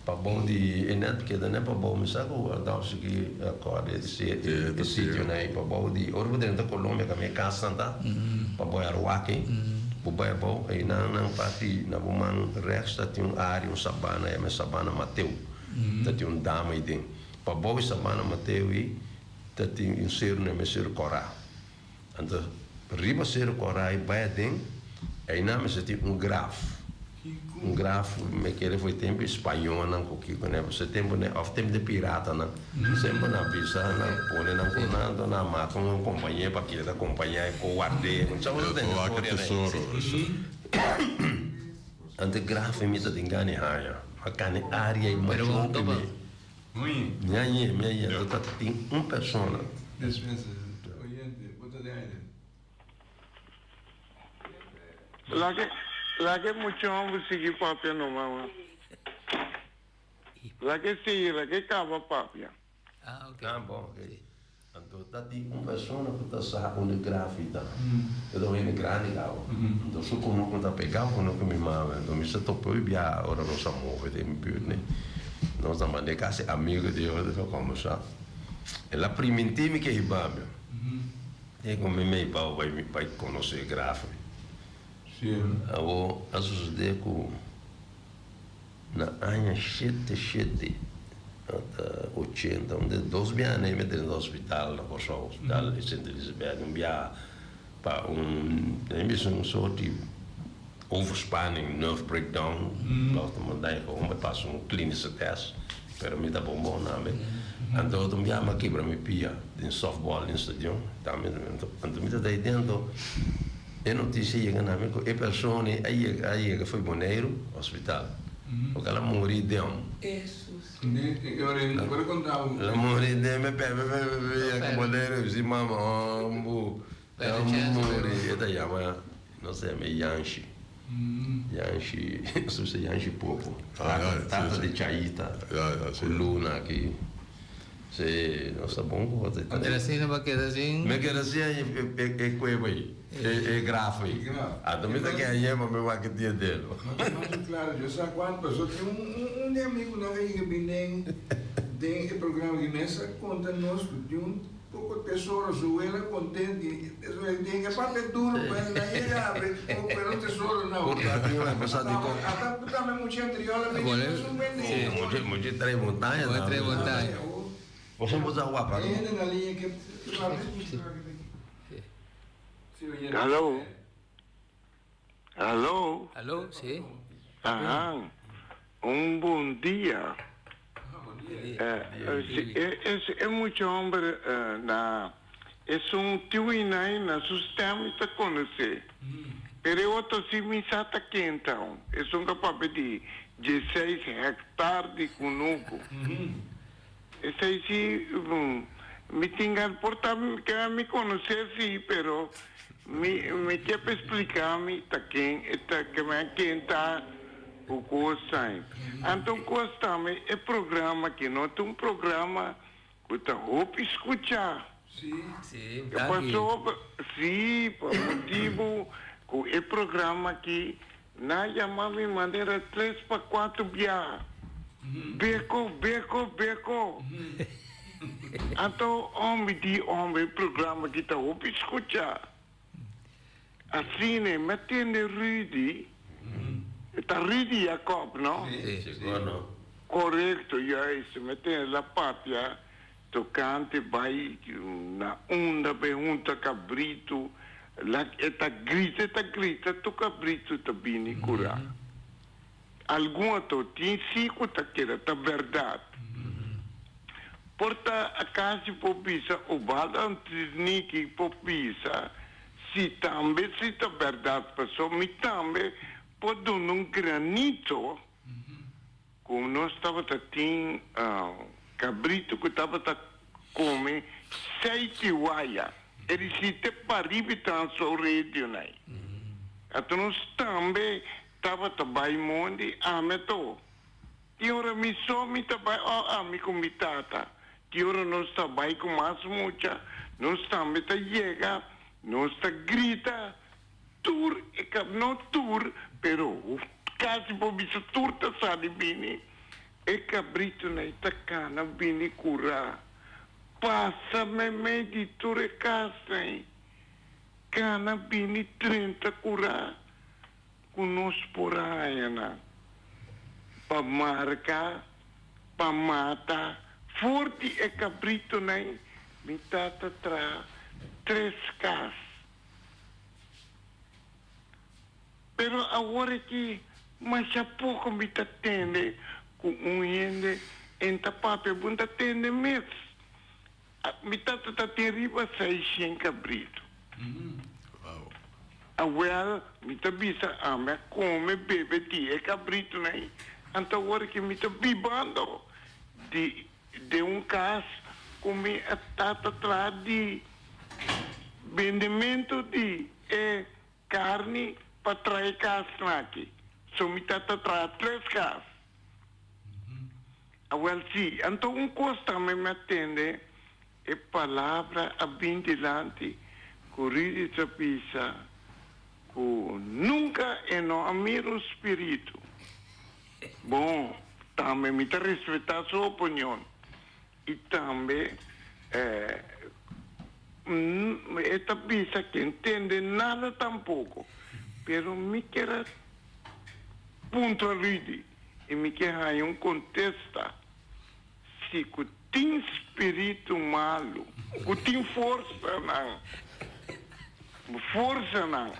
pa bou di e net keda net pa bou mi sa ku Adolf sigui kòrda e e sitionan ei pa bou di ora bo drenta Colombia kaminda e kasnan ta pa bou e Arhuaco ei bo bai abou einan nan parti na bo man rèks ta tin un área un sabana yama e sabana Mateo ta tin un dam ei den pa bou e sabana Mateo ei ta tin un seru nan yama e seru Kòrá Anto riba Seru Kòrá i bai aden, einan mester tin un graf. Un graf me kere for e tempu e spañónan ku kiko ne, pasobra e tempu ne òf tempu di piratanan, semper nan bisa nan pone nan ku nan, anto nan mata un kompañé pa keda kompañá e por ward'é. Sa bo ta tende storia ne? Anto e graf ei mi ta tin gana di haña, ma kane área ei masha hopi mi. Mi a ñe, mi a ñe, anto ta tin un persona. Laga laga e mucha homber sigui papia no mama. Laga e sigui, laga e caba papia. Ah, ok. Ah, bon, ok. Anto ta tin un persona cu ta sa unda e grafi ta. E ta un hende grandi caba. Anto su cunucu ta pega un cunucu mi mama. Anto mi sa topa hopi biaha ora nos a move den mi buurt ne. Nos ta manda e casi amigo di otro ta combersa. El a priminti mi ke hiba mi. E cu mi mei bou bai mi bai conoce e grafi. Awor a sucede cu. Na aña shete shete ata ochenta un de dos biaha nei mi a drenta hospital na Kòrsou, hospital di Sint Elisabeth, un biaha pa un nan bisa un sort di overspanning, nerve breakdown, dòkter manda e homber pasa un klinische test, pero mi ta bon bon tambe. Anto otro biaha mi a kebra mi pia den softball den stadion tambe, anto mi ta ta dentro. E notisia yega na mi ku e persona ei a yega a yega fo'i Boneiru hospital porque el a muri den. El a muri den mi pepe pepe pepe yega Boneiru mi si mama hombu el a muri e ta yama nos ta yama e Yanshi Yanshi nos ta bisa Yanshi Popo tata di Chayita ku Luna aki. Sí, nos ta bon ku bo ta. Anto asina bo a keda sin. Mi a keda sin e kueba ei, e graf ei. Anto mi ta keda yema mi wak e dia delo. Mas klaro, yo sa kuantu pasobra tin un di amigunan a yega bin den den e programa aki mes a konta nos ku tin un poko tesoro su wela kontent i den e papia duro ku nan yega abri pero un tesoro no. Por ta tin una cosa di kon. Ata tambe mucha anterior a bini nos un bende. Sí, mucha mucha trae montaña tambe. Trae montaña. Boso por sa wapa. Hende na liña ke Hallo. Hallo. Hallo, sí. Ahan. Un bon dia. Eh, e mucha homber na esun tiwinai na su stem mi ta conoce. Pero e otro si mi sa ta ken ta. Esun ka papia di dieseis hectar di kunuku. Esei si mi tin gana por ta ke mi conoce si pero mi mi ke pa explica mi ta ken e ta ke mi a ken ta cu cosnan. Anto un cos tambe e programa aki no ta un programa cu ta hopi scucha. Si, Ke pasobra si pa motibu cu e programa aki Nan a yama mi manera tres pa cuatro biaha. Beko, beko, beko. Anto homber di homber e programa aki ta hopi scucha. Asina mi a tende Rudy, e ta Rudy Jacob no? Sigur no. Corecto, juist. Mi a tende la papia Tocante bai na unda bay hunta cabrito, la e ta grita e ta grita tur cabrito ta bini cura. Algun ato tin si ku ta keda ta bèrdat. Por ta akasi por bisa Obal Antriniki por bisa si tambe si ta bèrdat paso mi tambe por duna un granito ku nos tabata tin kabritu ku tabata kome seiti waya e di si te paribi tan so radio nai. Ato nos tambe tabata bai mondi ame to. Tin ora mi so mi ta bai o ami ku mi tata. Tin ora nos ta bai ku mas mucha, nos tambe ta yega, nos ta grita, tur e kap, no tur, pero kasi por bisa tur ta sali bini. E kabritunan ei ta kana bini kurá, pasa meimei di tur e kasnan ei, kana bini drenta kurá. Ku nos por a haña nan pa marka, pa mata for di e kabritonan, mi tata traha tres kas. Pero awor aki masha poko mi ta tende ku un hende en ta papia, bo no ta tende mes. Mi tata ta tin riba seishen kabritu. Awel, mi ta bisa ami a kome, bebe di e kabritunan ei, anto awor ki mi ta bibando di den un kas ku mi a tata traha di bendementu di e karni pa traha e kasnan aki. So mi tata traha tres kas. Awel si, anto un kos tambe mi a tende, e palabra a bin dilanti ku Rudy ta bisa ku nunka e no a mira un spiritu. Bon, tambe mi ta respetá su opinion i tambe e ta bisa ke N tende nada tampoko, pero mi kier a puntra Rudy. I mi ke haña un kontesta si ku tin spiritu malu, ku tin forsanan, forsanan,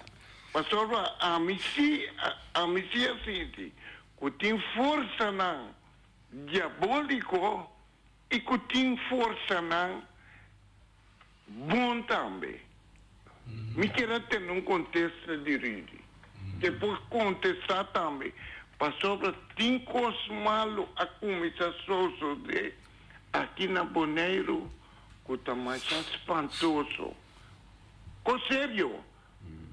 pasobra ami si, ami si a sinti ku tin forsanan diabóliko i ku tin forsanan bon tambe. Mi kier a tende un kontesta di Rudy. Ke por kontestá tambe, pasobra tin kos malu a kuminsá sosodé aki na Boneiru ku ta masha spantoso. Kos serio,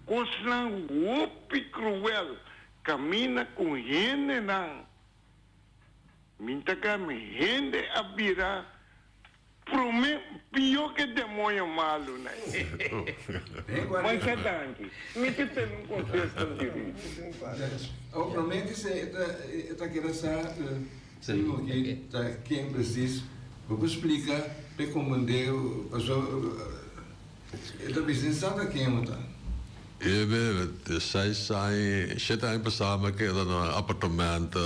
kosnan hopi kruel kaminda ku hendenan, mi ta kami hende a bira Prome pio ke demoño malu na e. Masha danki. Mi ke tene un kontesta dirito. Awor prome ke se e ta keda sa primo ki ta ken presis bo por splika p'e komprende pasobra e ta bisa e sa ta ken bo ta. E be seis aña, shete aña pasá mi a keda na apartamento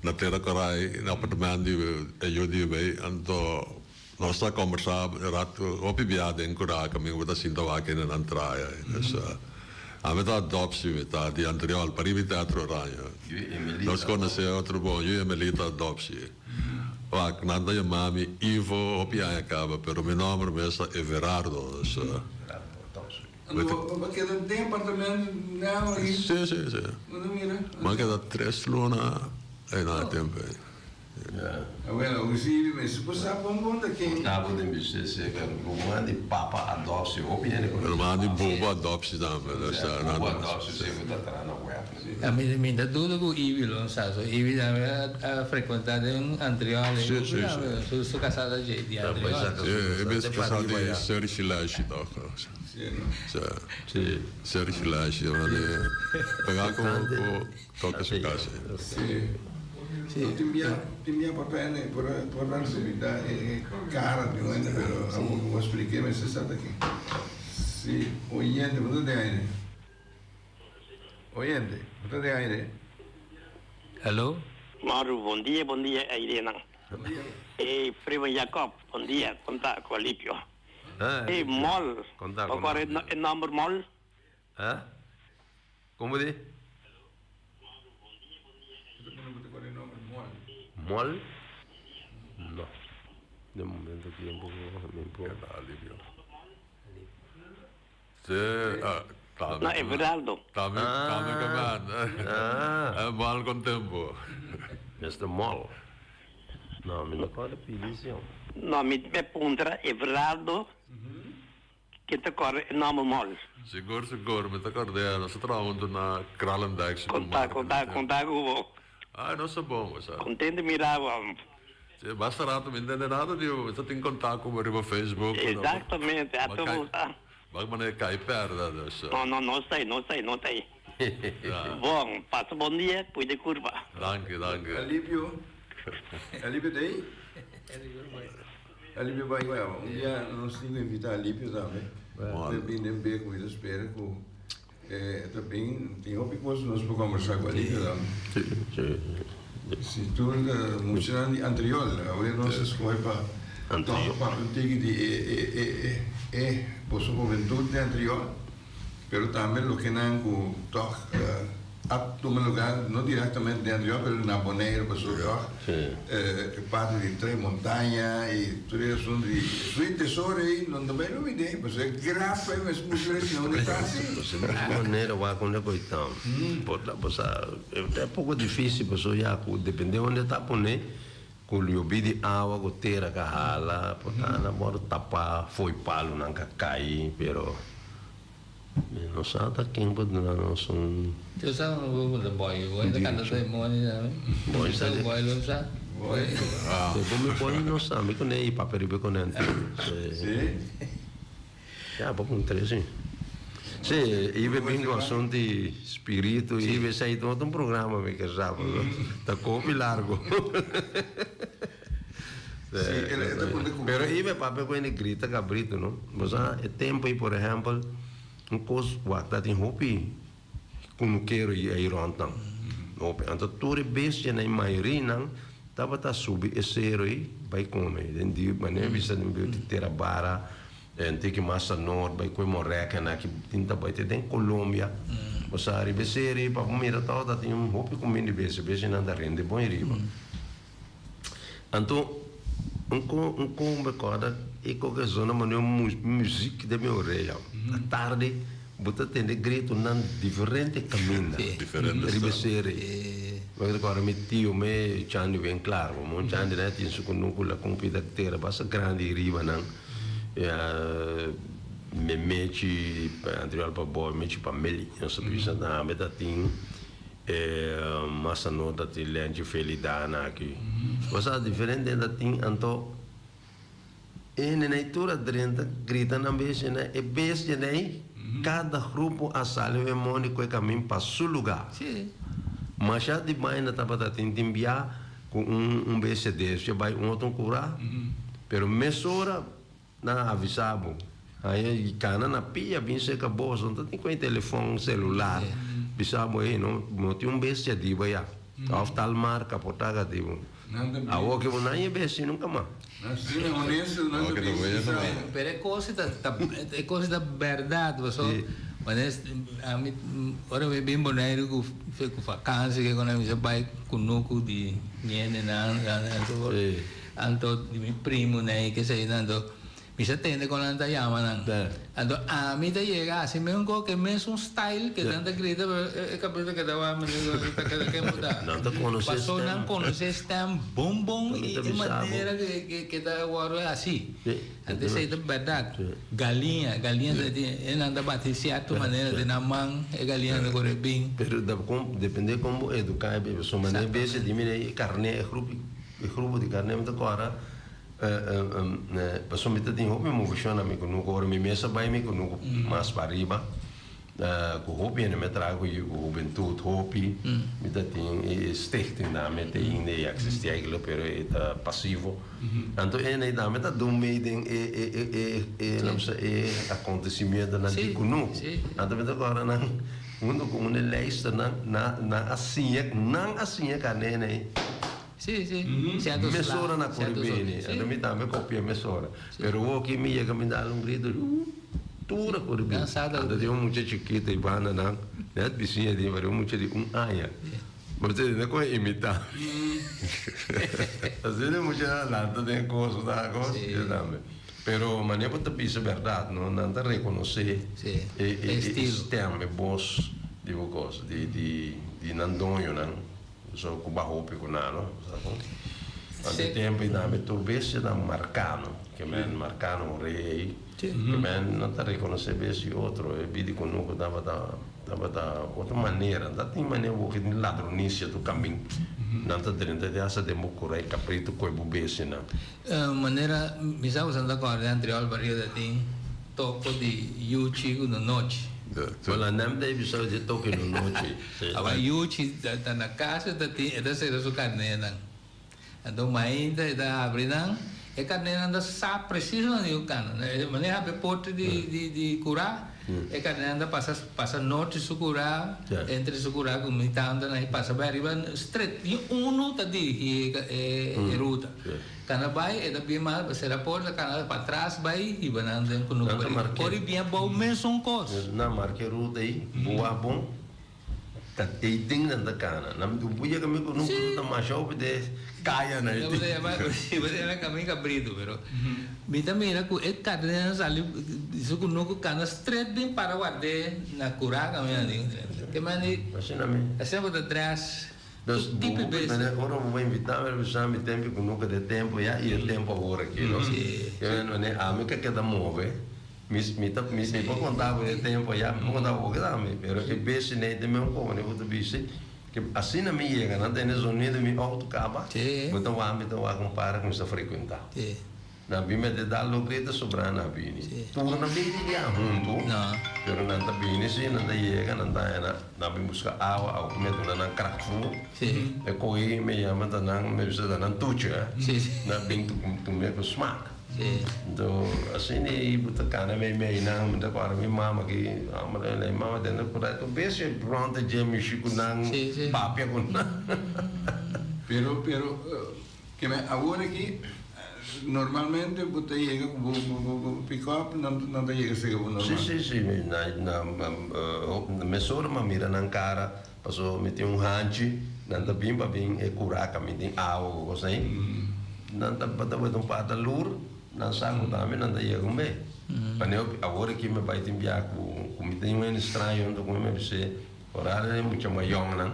na Tera Korai, na apartamento di e yu di Wei. Anto nos ta kombersá rato hopi bia den kurá kaminda ku bo ta sinta wak hende nan traha. Dus ami ta adopsi, mi ta di Antriol, pariba di Teatro Oranje. Nos konosé otro bon, yu Emelita adopsi. Wak, nan ta yama mi Ivo hopi aña kaba, pero mi nòmber mes ta Everardo. Dus. Anto bo a keda den apartamento nèu aki? Sí, sí, sí. Bo ta mira? Mi a keda tres luna einan e tempu ei. Awel, bo sibi mester por sa bon bon ta ken. Tabo den bisé seker ruman di papa adopsi hopi hende konosé. Ruman di bobo adopsi tambe. Bobo adopsi seker ta traha na web. Ami mi ta duda ku Ibi lo sa so Ibi tambe a frekuentá den Antriol Sí, sí, sí. Su su kasá ta dje di Antriol. Sí, e bes kasá di Sergi Lashi tòg. Sí, Sergi Lashi pegá ku ku toka su kas. Sí. Tin bia tin bia papel e por por resultá e kara di un hende pero abo ku bo splik'é mester sa ta ken. Sí, oyente bo ta den aire. Oyente, bo ta den aire? Hallo? Maru, bon dia, bon dia airenan. Ey, primo Jacob, bon dia, kon ta ku Alipio? Ey, Mol, bo kòrda e nòmber Mol? Komo di? Mol? No. Den momento aki un poco mi por. Alivio. Sí, ah, tambe. No, Everaldo. Tambe, tambe ke man. Ah. Mal con tempo. Mister Mol. No, mi no kòrda pidi si. No, mi me puntra Everaldo ke ta kòrda e nòmber Mol. Sigur, sigur, mi ta kòrd'é. Nos a traha huntu na Kralendijk Konta, supermarket. konta, konta ku bo. Ay, nos ta bon, bo sa. Contento mira bo. Sí, basta rato mi ntende nada di bo. Mi ta tin contact cu bo riba Facebook. Exactamente, a tur bo sa. Bak manera cay perda, dus. No, no, no ta ey, no ta ey, no ta ey. Bon, pasa bon dia, cuida e curpa. Danki, danki. Alipio, Alipio ta ey? Alipio bai caba. Un dia nos tin cu invita Alipio tambe. Pa e bini den bek, mi ta spera cu. E ta bin, tin hopi kos nos por kombersá ku Alipio tambe. Si tur ta muchanan di Antriol, awe nos a skohe pa tòg papia un tiki di e e e e e boso hubentut di Antriol, pero tambe lokenan ku tòg a tuma lugá no direktamente den Antriol pero na Boneiru pasobra tòg e parti di Tres Montaña i tur e asuntu di Sweet Tesoro ei no ta bai lubid'é pasobra e graf ei mes muchu rei no ta asi. Bo manera wak unda ku e ta por ta bo sa e ta poko difisil pasobra ya ku depende unda e ta pone ku yobi di awa ku tera ka hala por ta nan wòrdu tapa fo'i palunan ka kai pero Mi no sa ta ken por duna nos un. Yo sa un grupo de boy, boy ta canta ta demoni tambe. Boy sa boy lo sa. Boy. Bo mi boy no sa, mi kone i papia riba kone anto. Si. Ya bo puntra si. Si, ibe bin ku asuntu di spiritu, ibe esei no ta un programa mi ke sa, ta kopi largo. Sí, el e ta punta ku. Pero ibe papia ku hende grita kabritu no. Bo sa e tempu ei por ehèmpel un kos wak ta tin hopi kunukero ei rònt nan. Hopi. Anto tur e bestianan e mayorinan tabata subi e sero ei bai kome. Den di manera bisa den bieu di tera bara en tiki mas a nort bai koe morekenan aki tin ta bai te den Colombia. Bo sa riba e sero ei pa bo mira tabata tin hopi kuminda di bestia. Bestianan ta rende bon ei riba. Anto un ko un ko mi kòrda e koke zona manera un muzik den mi orea. Atardi bo ta tende gritonan diferente kaminda riba e seri. Mi ta kòrda mi tio me Chandi Winklaar, bo mon Chandi nan tin su kunuku la kon pida tera basta grandi riba nan. Me mechi anterior pa boy mechi pa meli nos ta bisa tambe ta tin. E masa no ta tin lenchi felidana aki. Bo sa diferente ta tin anto e hendenan tur a drenta grita nan bestianan e bestianan kada grupo a sali wen mondi ku e kamin pa su luga. Masha di baina tabata tin tin bia ku un un bestia desvia bai un otro kura pero mesora Nan a avisa bo. Haña i kana na pia bin serka bo, so no ta tin ku e telefon selular bisa bo ey no no tin un bestia di bo ya of tal marka por ta di bo. Awor ke bo no haña e bestia nunka mas. Pero e kos ta e kos ta bèrdat paso wanneer ami ora mi bin Boneiru ku fakansi ke ku mi sa bai kunuku di mi hendenan enzovoort. Anto di mi primonan y keseinan anto mi sa tende con nan ta yama nan. Anto ami ta yega haci mesun cos ke mesun style ke nan ta grita pero e cabeza ta keda wak manera cu ta keda ken bo ta. Nan ta conoce Paso stem. nan conoce stem bon bon Nan y ta e bisa bo. manera ke ke ta worde haci. Sí. Anto esey ta berdad. Sí. Galiña, galiña ta tin e nan ta bati cierto manera den nan man e galiña ta core bin. Pero ta con depende con bo educa e bebe. So manera bes di mira e carne e grupo. E grupo di carne mi ta cora pasobra mi ta tin hopi movecion na mi cunucu ora mi mes a bay mi cunucu mas pa riba cu hopi hende mi a traha cu hubentud hopi mi ta tin e stichting tambe ta ainda e existi eigenlijk pero e ta pasivo anto e hende tambe ta dun mee den e e e laat mi sa e acontecimientonan di cunucu anto mi ta cora nan hunto cu un e lijsternan nan a siña nan a siña carne ei. Sí, sí. Cierto Mesora na cierto kore bini. sí. Anto mi tambe kopia mesora. Pero woki mi yega mi dal un grito, tur a kore bini. Nan sa dat. Anto tin un mucha chikito ei banda nan, net bisiña di mi, un mucha di un aña. Bo ta tende kon e imitá. Asina mucha lanta den cos ta cos yo tambe. Pero manera bo ta bisa berdad no nan ta reconoce e e stem e bos di bo cos di di di nan doñonan so cu ba hopi cu nan no sa con. Ante tempo y tambe tur bestia ta marca no ke men marca no rey ke men nan ta reconoce bestia y otro e bidi cunucu tabata Tabata otro manera. Ta tin manera bo ke tin ladronisia tur kamin. Nan ta drenta di hasta den bo kura e kaprito koe bo bestianan. Manera mi sa ku Santa Kòrda anterior bario ta tin toko di yuchi ku nonochi. Wèl a nem ta episodio di toki nonochi. Awa yuchi ta na kas e ta tin e ta sera su karnénan. Anto mainta e ta habri nan, e karnénan ta sa presis unda nan kana. Manera habri porta di kurá, e karnénan ta pasa pasa norte su kurá, entre su kurá ku mi tantanan i pasa bai ariba stret. Ni unu ta dirigí e ruta. Kana bai e ta bien mas pa sera porta, kana patras bai hiba nan den kunuku pariba. Ora i bien abou mesun kos. Nan marka e ruta ei, bua bon. Ta ei den nan ta kana. Nan mi bu yega mi ku no ku ta masha hopi de kaya na e tin. Bo ta yama kamin kabritu pero mi ta mira ku e karnenan sali su kunuku kana stret bin para ward'é na kura kaminda tin. Ke mandi Asina mi. Asina bo ta dress Dus tur tipo bo di bes. Ora bo invita mi bisa mi tempu kunuku de tempu ya i e tempu awor aki no. Ke mandi ami ka keda move. Mi mi ta mi mi por conta bo e tempo ya, mi por conta bo hopi tambe, pero e bes nei den mi un como bo ta bisa ke asina mi yega nan tene zonido mi auto caba, bo ta wak mi ta wak un para cu mi sa frecuenta. Nan bin mete dal lo grita sobra nan bini. Tur nan bin di bia hunto, pero nan ta bini si, nan ta yega, nan ta haya nan bin busca awa, awa cu mi a duna nan krachtvoer. E coge mi yama ta nan, mi bisa ta nan tuchi, nan bin tume cu smaak. Anto asina ei bo ta kana mei mei nan, mi ta kòrda mi mama ki hòmber mi mama tende por ai tur bes e rònt e dje mishi ku nan, papia ku nan. Pero pero ke men awor aki normalmente bo ta yega ku bo bo pick-up nan nan ta yega sega bo normal? Si si si na na mesora mi a mira nan kara Paso mi tin un hanchi, nan ta bin pa bin e kura ka mi tin awa ku kos ei. Nan ta ta wet un pata lur, nan sa ku tambe nan ta yega un be. Paneo awor aki mi bai tin bia ku ku mi tin un hende straño hunto ku mi, mi a bis'é, ora e mucha mas yòngnan,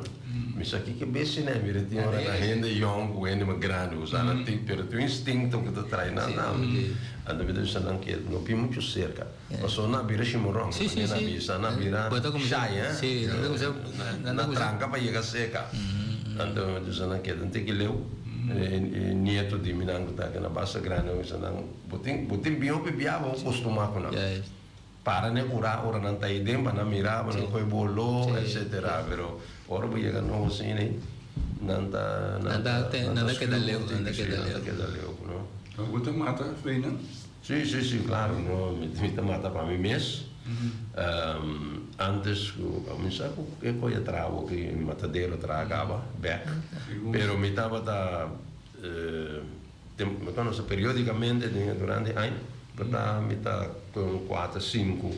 mi sa kiko besi nan, mira tin ora ta hende yòn ku hende mas grandi, ku sa nan tin, pero tin un instinto ku ta trae nan tambe. Anto mi ta bisa nan ke no bin muchu serka. Paso nan a bira shimoròn, manera nan a bisa, nan a bira shai, eh? Nan a tranka pa yega seka. Anto dus nan keda un tiki leu. E nieto di mi nan ku ta na basta grandi, nan bisa nan, bo tin, bo tin bin hopi bia bo kostumá ku nan. Para n'e ura ora nan ta ei den pa nan mira bo, nan kohe bo oló, etsetera. Pero ora bo yega nobo asina ei, nan ta, nan ta, nan ta keda leu, nan ta keda leu, no. Bo ta mata fei nan? Sí, sí, sí, claro, no, mi mi ta mata pa mi mes. Antes cu mi sa cu e coy a traha awor ki matadero a traha caba, bek. Pero mi tabata mi conoce periodicamente den durante aña, por ta mi ta cu un cuater, cinco,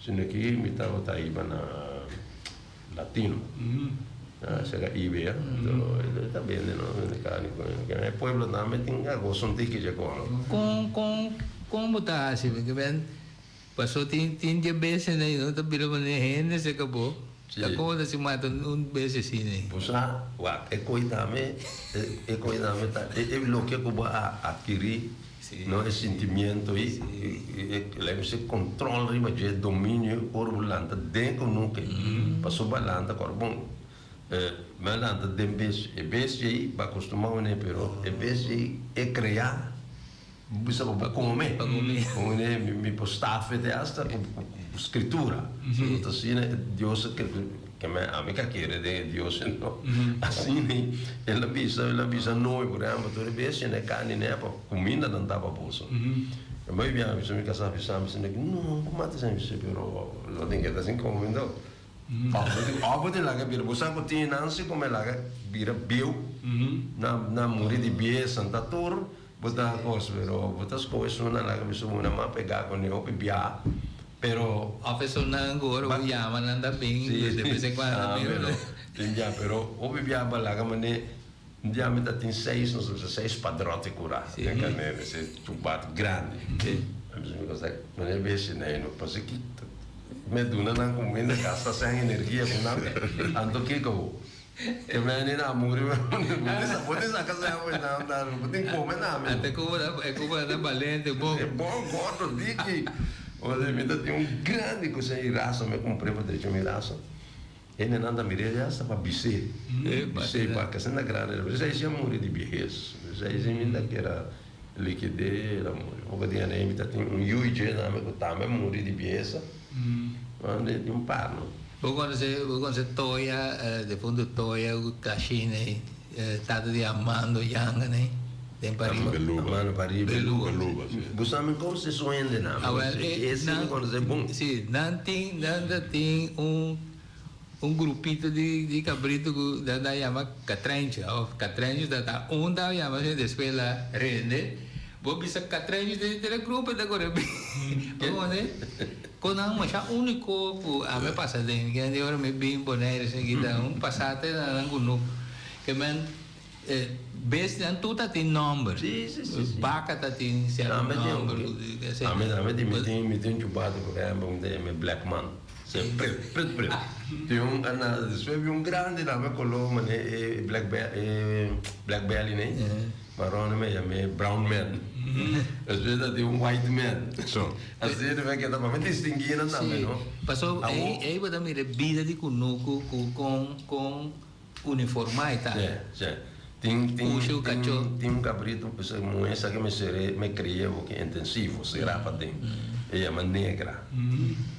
sino ki mi tabata iba na Latino. Serka Ibea, anto e ta bende no, bende carni cu e pueblo tambe tin agosto un tiki dje cono. Con con con bo ta haci? Porque ben paso tin tin dje bese nei no ta bira manera hende serka bo. Ta como ta si mata un bese asina ei? Bo sa, wak, e coi tambe, e coi tambe ta e loke cu bo a adkiri. No e sentimiento ei, e mester control riba dje dominio ora bo lanta den kunuke. Pasobra bo a lanta kor bon, mi a lanta den bes, e bestia ei bo a kostumá wene pero e bestia ei e krea bo bisa pa bo kome. Wene mi por staf te asta ku skritura. Ta asina Dios a kere. Ke men ami ka kere den e Dios no. Asina el a bisa, el a bisa Noe, por ehempel, tur e bestia na e carni na e pa cuminda nan taba boso. E mai bia mi bisa mi casa bisa mi bisa no, bo mata esei mi bisa pero no tin keda sin come ndo. Of bo tin laga bira, bo sa cu tin nan si come laga bira bieu, nan nan muri di bies, nan ta tur bo ta cos, pero bo ta scoge esun nan laga bisa una mas pega cu ne hopi bia. Pero. Of esunnan ku ora bo yama nan ta bin de bes en cuando pero. Tin bia pero hopi bia ba laga mane. Un dia mi ta tin seis, nos a bisa seis padròt di kurá den karné, seis chubat grandi. Mi bisa mi kos ta manera besi nei no pasobra ki mi a duna nan kuminda gasta sèn energia ku nan anto kiko bo ke mi a nina a muri bo tin saka sèn for nan ta bo tin kome nan mi. Ante kuba ta e kuba ta balente bon. E bon gordo diki mi ta tin un grandi ku sèn i rasa mi a kumpr'é pa drecha mi rasa. Hendenan ta mir'é ya hasta pa bis'é. Bis'é pa kasina grandi. Pero esei si a muri di biehes. Esei si mi ta kera likid'é el a muri. Poko dia nei mi ta tin un yui dje tambe ku tambe a muri di biehesa. Mande tin un par no. Bo konosé bo konosé Toya defuntu Toya ku Kashine ei tata di Armando Yanga nei den pariba. Armando pariba. Beluba. Beluba si. Bo sa mi konosé su hendenan. Awel e si mi konosé bon. Si nan tin nan ta tin un Un grupito di di cabrito cu nan ta yama catrencho of catrencho ta ta un ta yama asina despues la rende bo bisa catrencho den den e grupo ta core bin bo conoce con nan masha unico cu ami a pasa den kende di ora mi bin Bonaire esaki ta un pasate na nan cunucu ke men bes nan tur ta tin nomber baca ta tin cierto nomber Ami tambe tin mi tin mi tin un chubatu por ehempel mi ta yama e black man. Se pret pret pret. Tin un ana despues bi un grandi tambe color mane e black be e black belly nei. Maron me yam'e brown man. Despues ta tin un white man. So. Asina ta keda pa mi distingui nan tambe no. Si, paso ei ei bo ta mira e bida di kunuku ku kon kon uniformá e ta. Si, si. Tin tin Pusha tin kachó. tin un kabrito p'esei muhé sa ke me ser'é me kri'é hopi intensivo será paden. E yama Negra.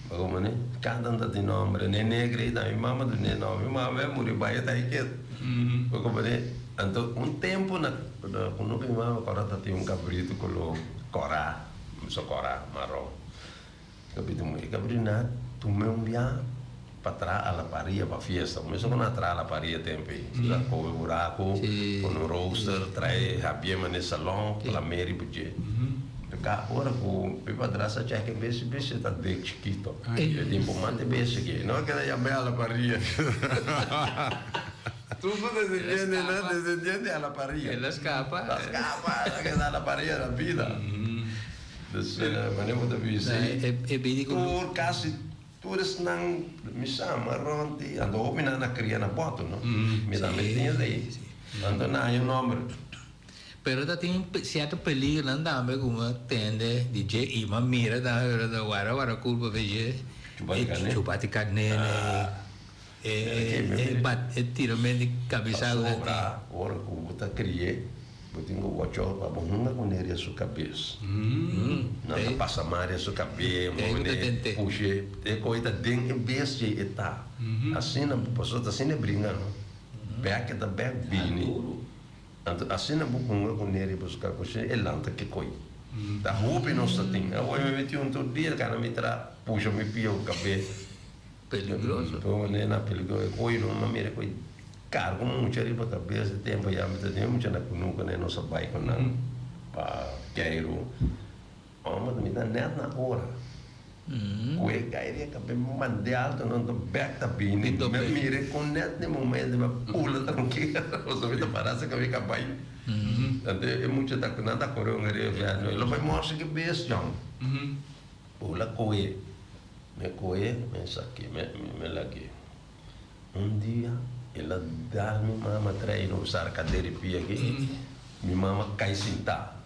Bo komo ne? Kada un ta tin nomber. Ne Negra ei tambe mi mama dun'é nomber. Mi mama a muri bai e ta ei ketu. Bo komo ne? Anto un tempu na na kunuku mi mama kòrda ta tin un kabrito koló kòrá, so kòrá, maron. Kabrito muri. E kabrito na tum'é un bia pa traha a la parilla pa fiesta. Kuminsá ku nan a traha a la parilla tempu ei. Sa kohe buraku, pone un rooster, trae habié manera salon, plam'é riba dje. Ka ora ku mi padrastro a chèk e bes, e bes ta dek chikito. E tin por manda e bes aki. No a keda yam'é a la parilla. Tur su descendientenan, descendiente a la parilla. El a skapa. El a skapa, el a keda a la parilla na bida. Dus manera bo ta bisa ei, tur kasi tur esnan mi sama rond di, anto hopi nan a kria na boto no, mi tambe tin esei, anto nan haña un nomber. Pero ta tin cierto peligronan tambe cu mi a tende di dje y mi a mira tambe pero ta wara wara culpa fe dje chupa di carne e bat e tiramento di cabeza cu ta tin. Pasobra ora cu bo ta crie bo tin cu watch out pa bo hunga cu neria su cabes. Nan ta pasa maria su cabe, move pushe e coy ta den e bestia e ta. Asina pasobra ta asina e bringa no. Bek e ta bek bini. Anto asina bo hunga cu neri busca cu shi e lanta ke coy. Ta hopi nos ta tin. Awor mi meti un tur dia cana mi tra pusha mi pia cu cabe. Peligroso. Todo manera na peligroso. E coy no mi mira coy carga un mucha riba cabes di tempo ya mi ta tin mucha na cunucu ne nos a bay cu nan pa Cairo. Homber mi ta net na ora. Ku e gaire a kab'é mand'é alto no anto bèk ta bini. Mi a mir'é kon nèt n'e momento mi a pula trankil pasobra mi ta pará cerca mi kabai. Anto e mucha ta nan ta kore un riba fiha no e lo bai mòrse ki bes jòn. Pula kohe mi a kohe mi a sak'é mi a lag'é. Un dia el a dal mi mama trae un sarkadera di pia aki mi mama kai sintá.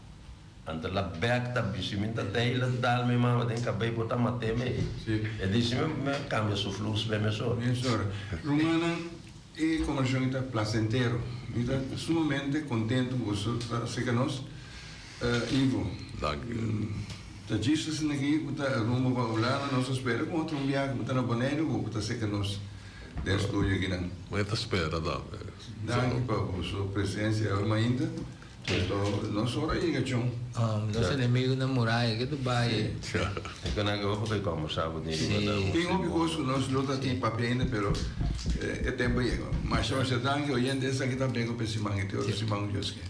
Anto la bek ta bishi mi ta tei la dal mi mama den kabei por ta mate mi. E dici mi mi a cambia su flus be mesora. Mesora. Rumannan, e conversacion ta placentero. Mi ta sumamente contento cu boso ta cerca nos. Ivo. Danki. Ta djis asina aki cu ta rumbo pa Hulanda. Nos ta spera cu otro un biaha cu bo ta na Boneiru cu bo ta cerca nos den studio akinan. Mi ta spera tambe. Danki pa boso presencia awe mainta. Anto nos ora yega chon. Nos enemigo na muraya ke tu bai. E ku nan ke hopi ke kombersá ku tin riba ta. Tin hopi kos ku nos lo ta tin papia ainda pero e tempo yega. Masha masha danki oyente esaki ta beko pa e siman i te otro siman ku Dios ke.